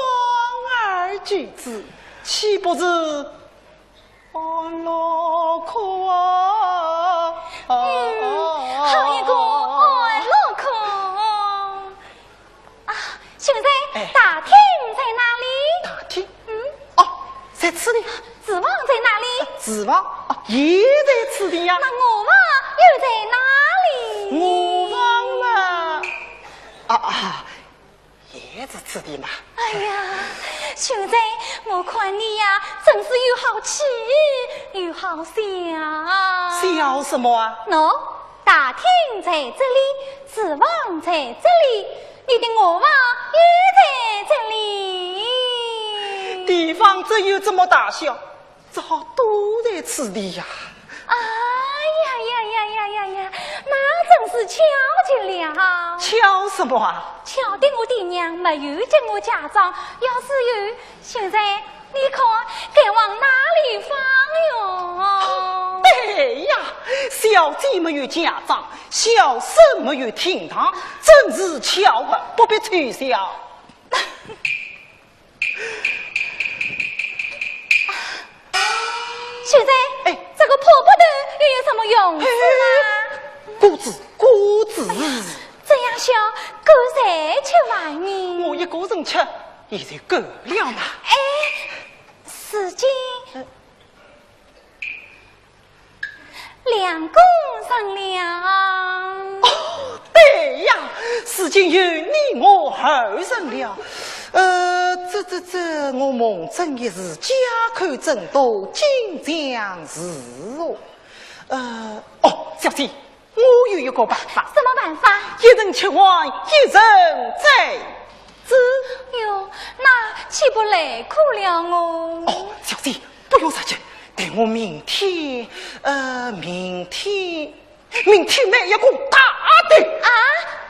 而居之，岂不是安乐खो啊？嗯，好一个安乐खो！啊，秀才，哎。大厅在哪里？大厅？嗯。哦，在此地。厨房在哪里？厨房？哦，也在此地呀。那卧房又在哪里？卧房嘛，啊，啊，也在此地嘛。哎呀，秀才，我看你呀，真是又好气又好笑。笑什么啊？喏，大厅在这里，厨房在这里，你的卧房又在这里。地方只有这么大小，只好都在此地呀。哎呀呀呀呀呀呀，那真是巧极了。巧什么啊？巧得我爹娘没有给我嫁妆，要是有，现在你看该往哪里放哟？对呀，小姐没有嫁妆，小生没有厅堂，真是巧合，不必取笑。 秀才，哎。这个破布头又有什么用处啊？哎，果子，果子。这样小，够谁吃完呢？我一个人吃，也就够了嘛。哎，如今，呃， 两个人了。哦，对呀，如今有你我二人了。呃，这，这，这，我蒙正一时，家口真多，竟将事哦。呃，哦，小姐，我有一个办法。什么办法？一人吃完，一人再 子。哟，那岂不累苦了我？哦，小姐，不用着急，待我明天，呃，明天，明天买一个大的。啊？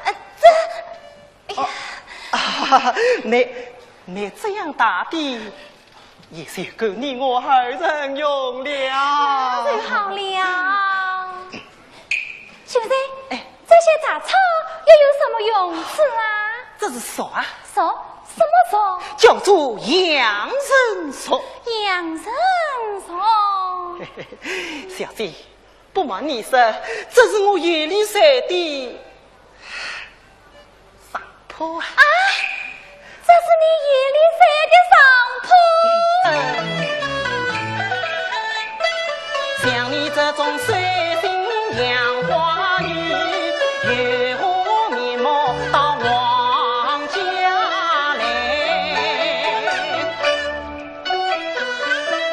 呃，这，哎呀。哦，啊，买，买这样大的， 也是够你我二人用了。那就好了。秀才，哎。这些杂草又有什么用处啊？这是俗啊。俗？什么俗？叫做洋人俗。洋人俗？小姐，不瞒你说，这是我夜里睡的 床铺啊。啊，这是你夜里睡的床铺？像你这种水性杨花女，有何面目到王家来？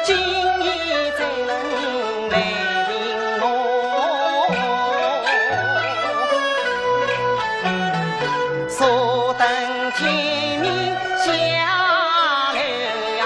今夜怎能为情我，坐等天明下楼呀。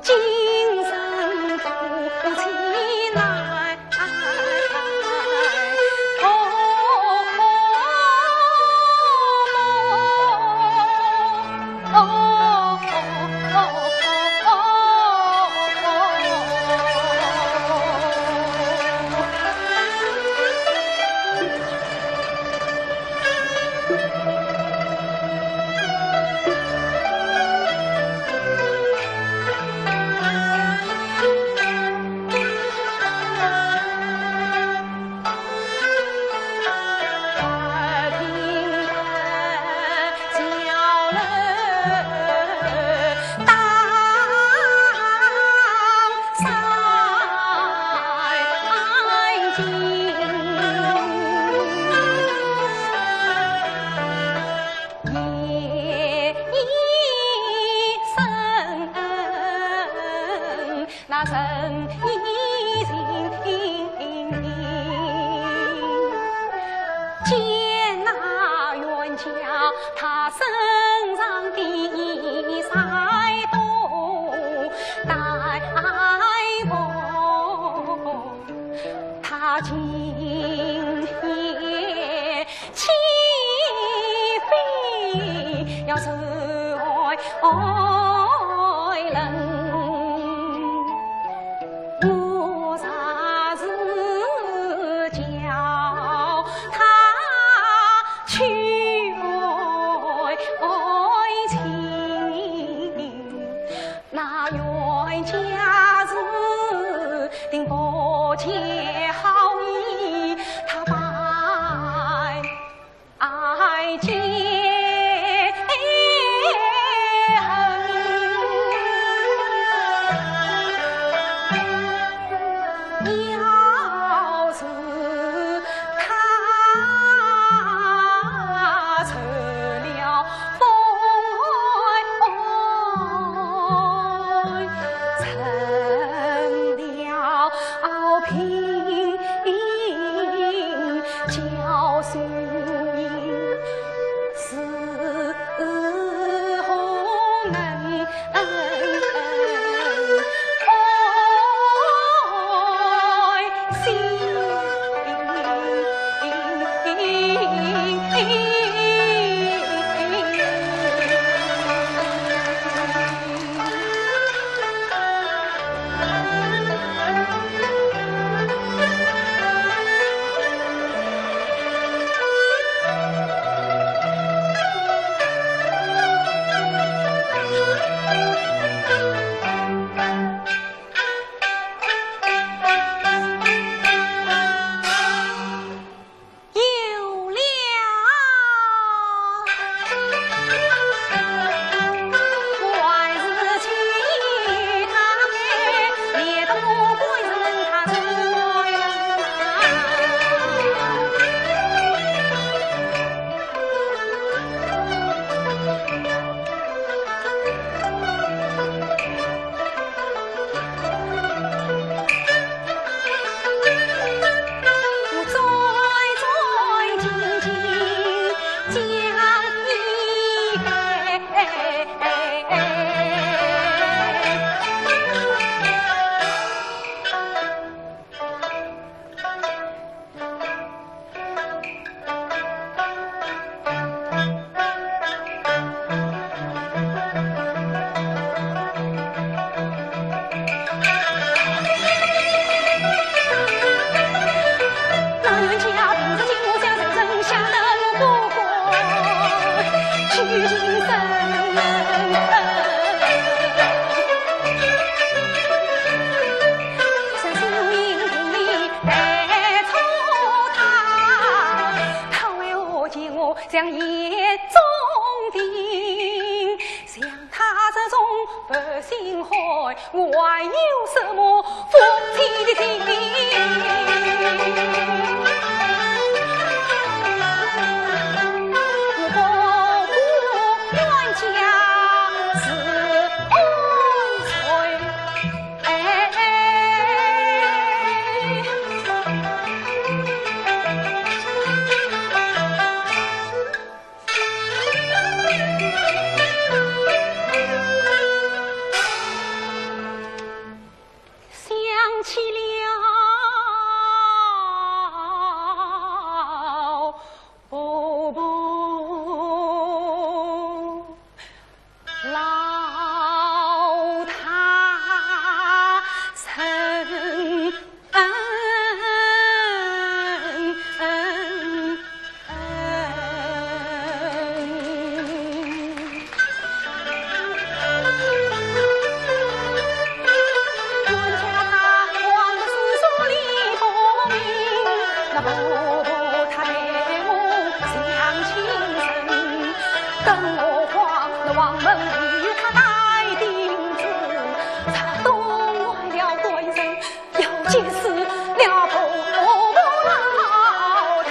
见那冤家，他身上的衣衫都带破，他今夜 岂非要受寒冷？我若是叫他去爱情， 那冤家是定不见好意，他百结恨。要是 他成了风，成了平，叫谁是何能 有了。东外了官人，要见死了婆婆老太。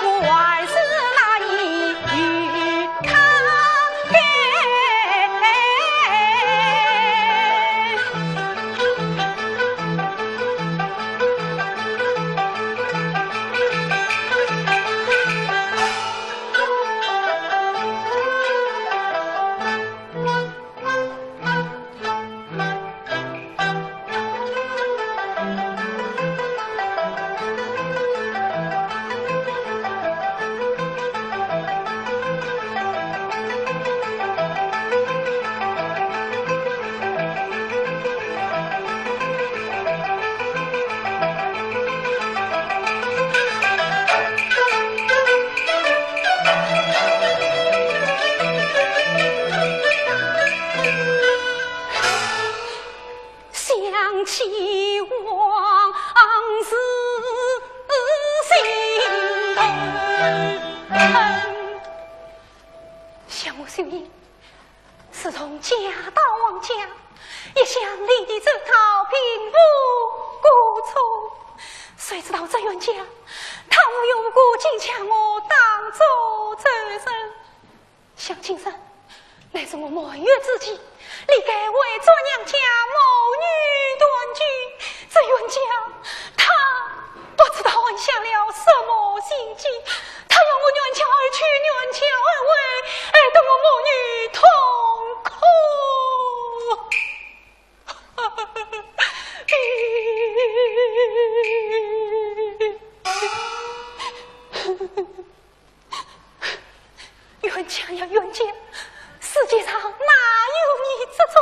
我还是那一句。 想起往事心头疼。想我秀英，自从嫁到王家，一向里里走道并无过错，谁知道这冤家，他无缘无故竟将我当作罪人。 想今生，乃是我满月之期，理该回转娘家母女团聚。这冤家，他不知道安下了什么心计，他要我原轿而去，原轿而回，害得我母女痛苦。 冤家呀冤家，世界上哪有你这种？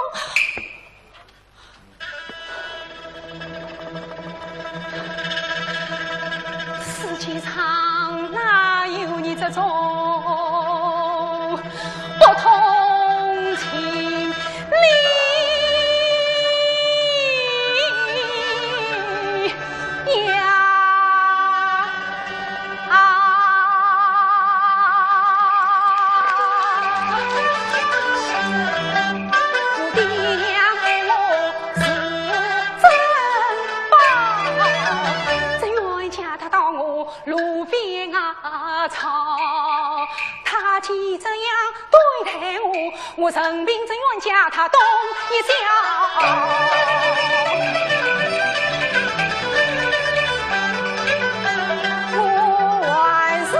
世界上哪有你这种不通情理呀？ 啊！我爹娘爱我是真宝，这冤家他到我路边啊吵，他既这样对待我， 我任凭这冤家他动一脚，我还是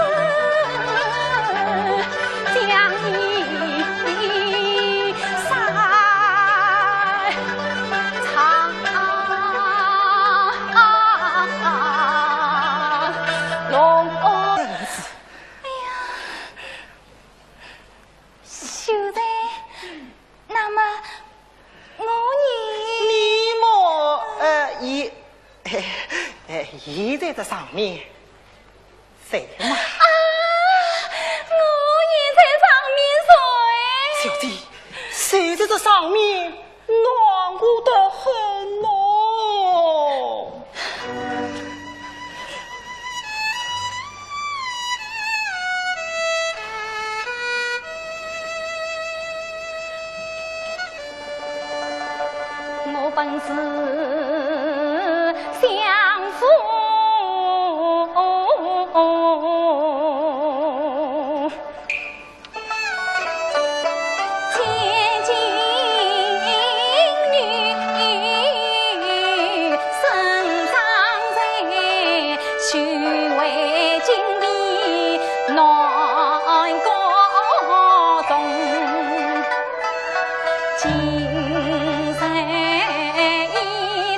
将你杀龙。哎呀！ 秀才，那么我呢？你么，呃，现，哎，现在这场面，谁嘛？啊，我现在场面谁？小姐，现在这场面 难过得很哦。我本是相府 千金女，生长在许魏金的南国中。今日已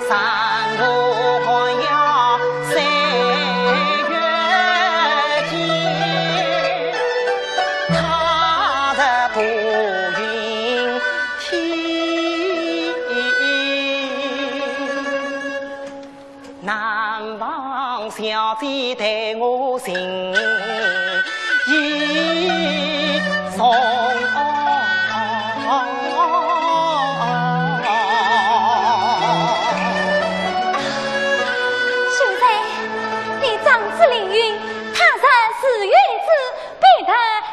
山河寒夜岁月静，踏着步云天。难忘小姐待我情意重。 秀才，你长子凌云，他日是与子，必得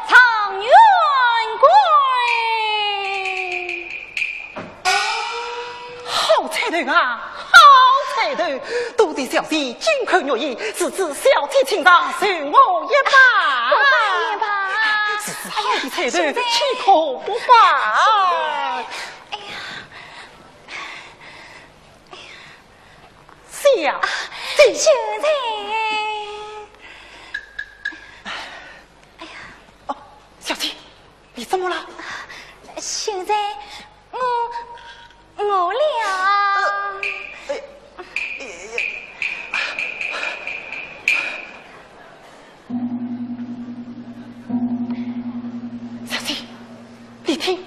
状元官。好彩头啊，好彩头！多谢小姐金口玉言，如此小姐请上，受我一拜。不敢也罢。如此好的彩头，哎呀，岂可不拜？哎呀，小姐。秀才。哎呀。哦，小姐，你怎么了？秀才，我，我了。哎，哎，哎，小姐，你听，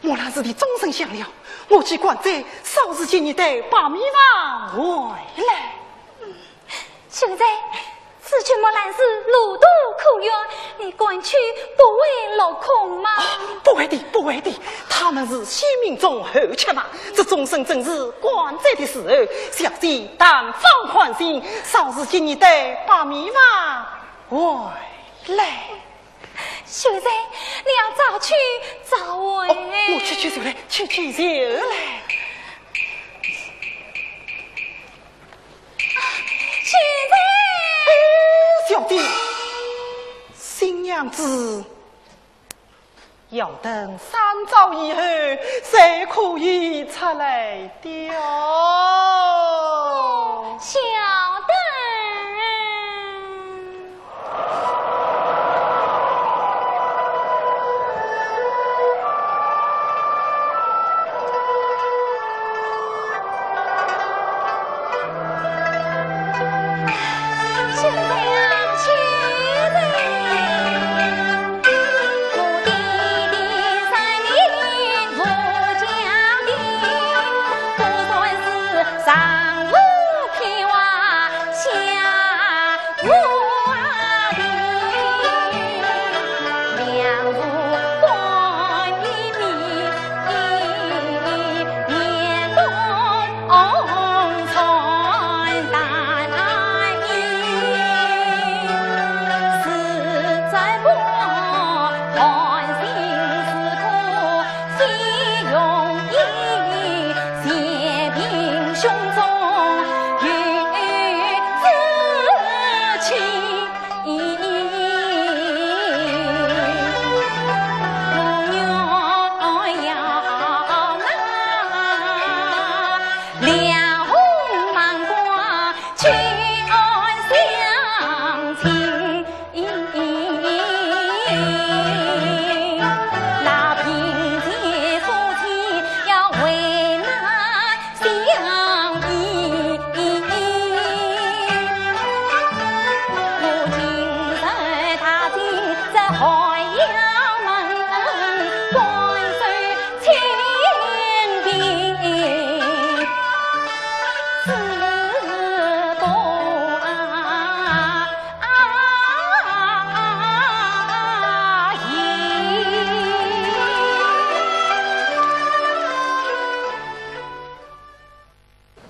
木兰辞的钟声响了，我去观猜，稍时间你带白眉房回来。秀才，此去木兰辞路途可远，你赶去不会落空吗？哦，不会的，不会的，他们是先命中后缺嘛，这钟声正是观猜的时候，小姐但放宽心，稍时间你带白眉房回来。 秀才，你要早去早回。哦，我去去就来，去去就来。啊，秀才！哎，小姐，新娘子要等三朝以后才可以出来的哦。晓得。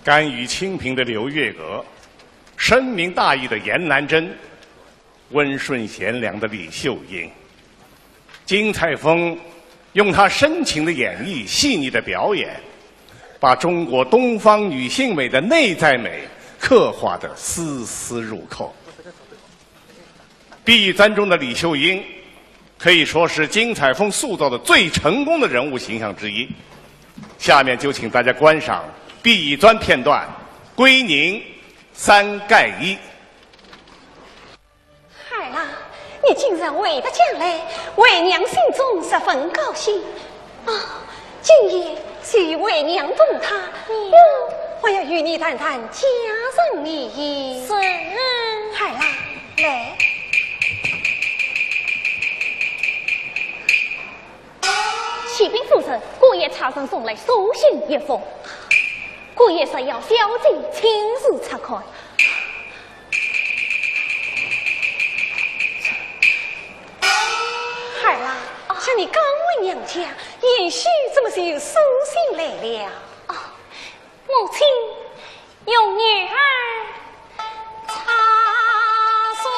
甘于清贫的刘月娥，深明大义的严兰贞，温顺贤良的李秀英。金采风用她深情的演绎、细腻的表演，把中国东方女性美的内在美刻画得丝丝入扣。《碧玉簪》中的李秀英，可以说是金采风塑造的最成功的人物形象之一。下面就请大家观赏《碧玉簪》片段《归宁三盖一》。 孩儿啊，你今日回得家来，为娘心中十分高兴。啊，今夜随为娘同他，我我要与你谈谈家人联姻。是。孩儿啦，来。启禀夫人，姑爷差人送来书信一封，姑爷说要小姐亲自察看。孩儿啦，啊，想你刚回娘家，贤婿怎么就有书信来了？哦， 母亲，容女儿查书。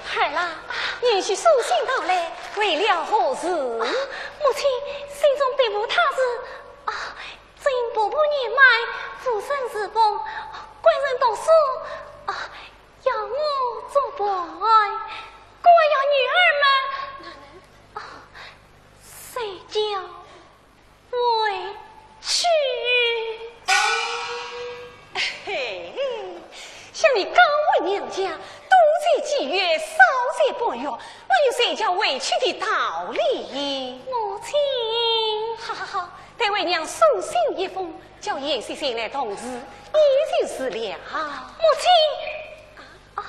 孩儿啦，贤婿书信到来，为了何事？啊，母亲，信中笔无他事，啊，只因婆婆年迈，父亲侍奉，官人读书，啊，要我作伴，故而要女儿们，啊，随轿 回去。嘿，想你刚回娘家，多则几月，少则半月，哪有随轿回去的道理？母亲。好好好，待为娘书信一封，叫贤婿前来同住，也就是了。母亲。啊，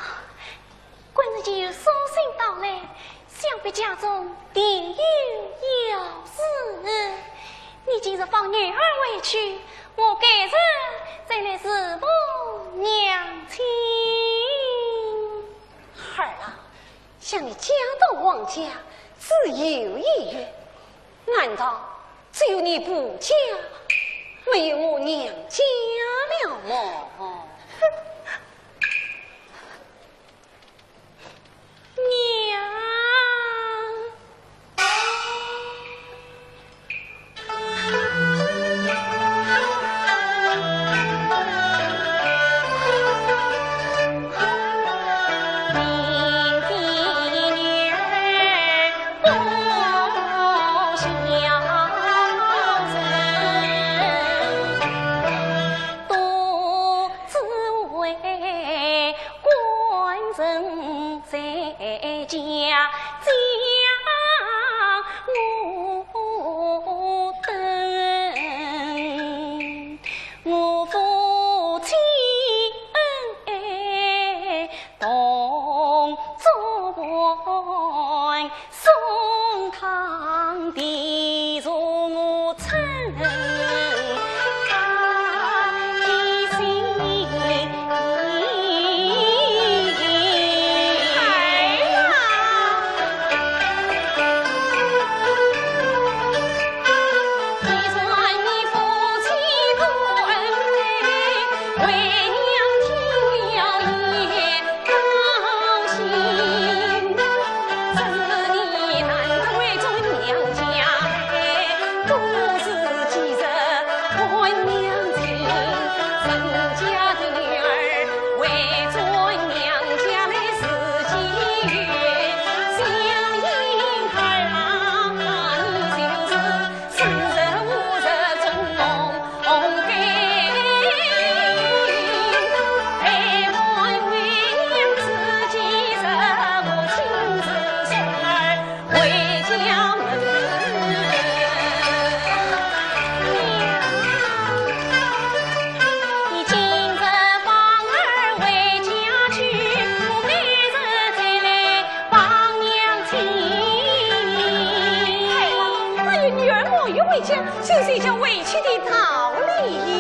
官人既有书信到来，想必家中定有要事。你今日放女儿回去，我改日再来侍奉娘亲。孩儿啊，想你嫁到王家，只有一月，难道只有你婆家，没有我娘家了么？ 娘。只为官人在家，家无灯。我夫妻恩爱同作伴， 送汤的茶我称他的心。哎呀！哎呀，那有女儿母女回家，就是一家回去的道理。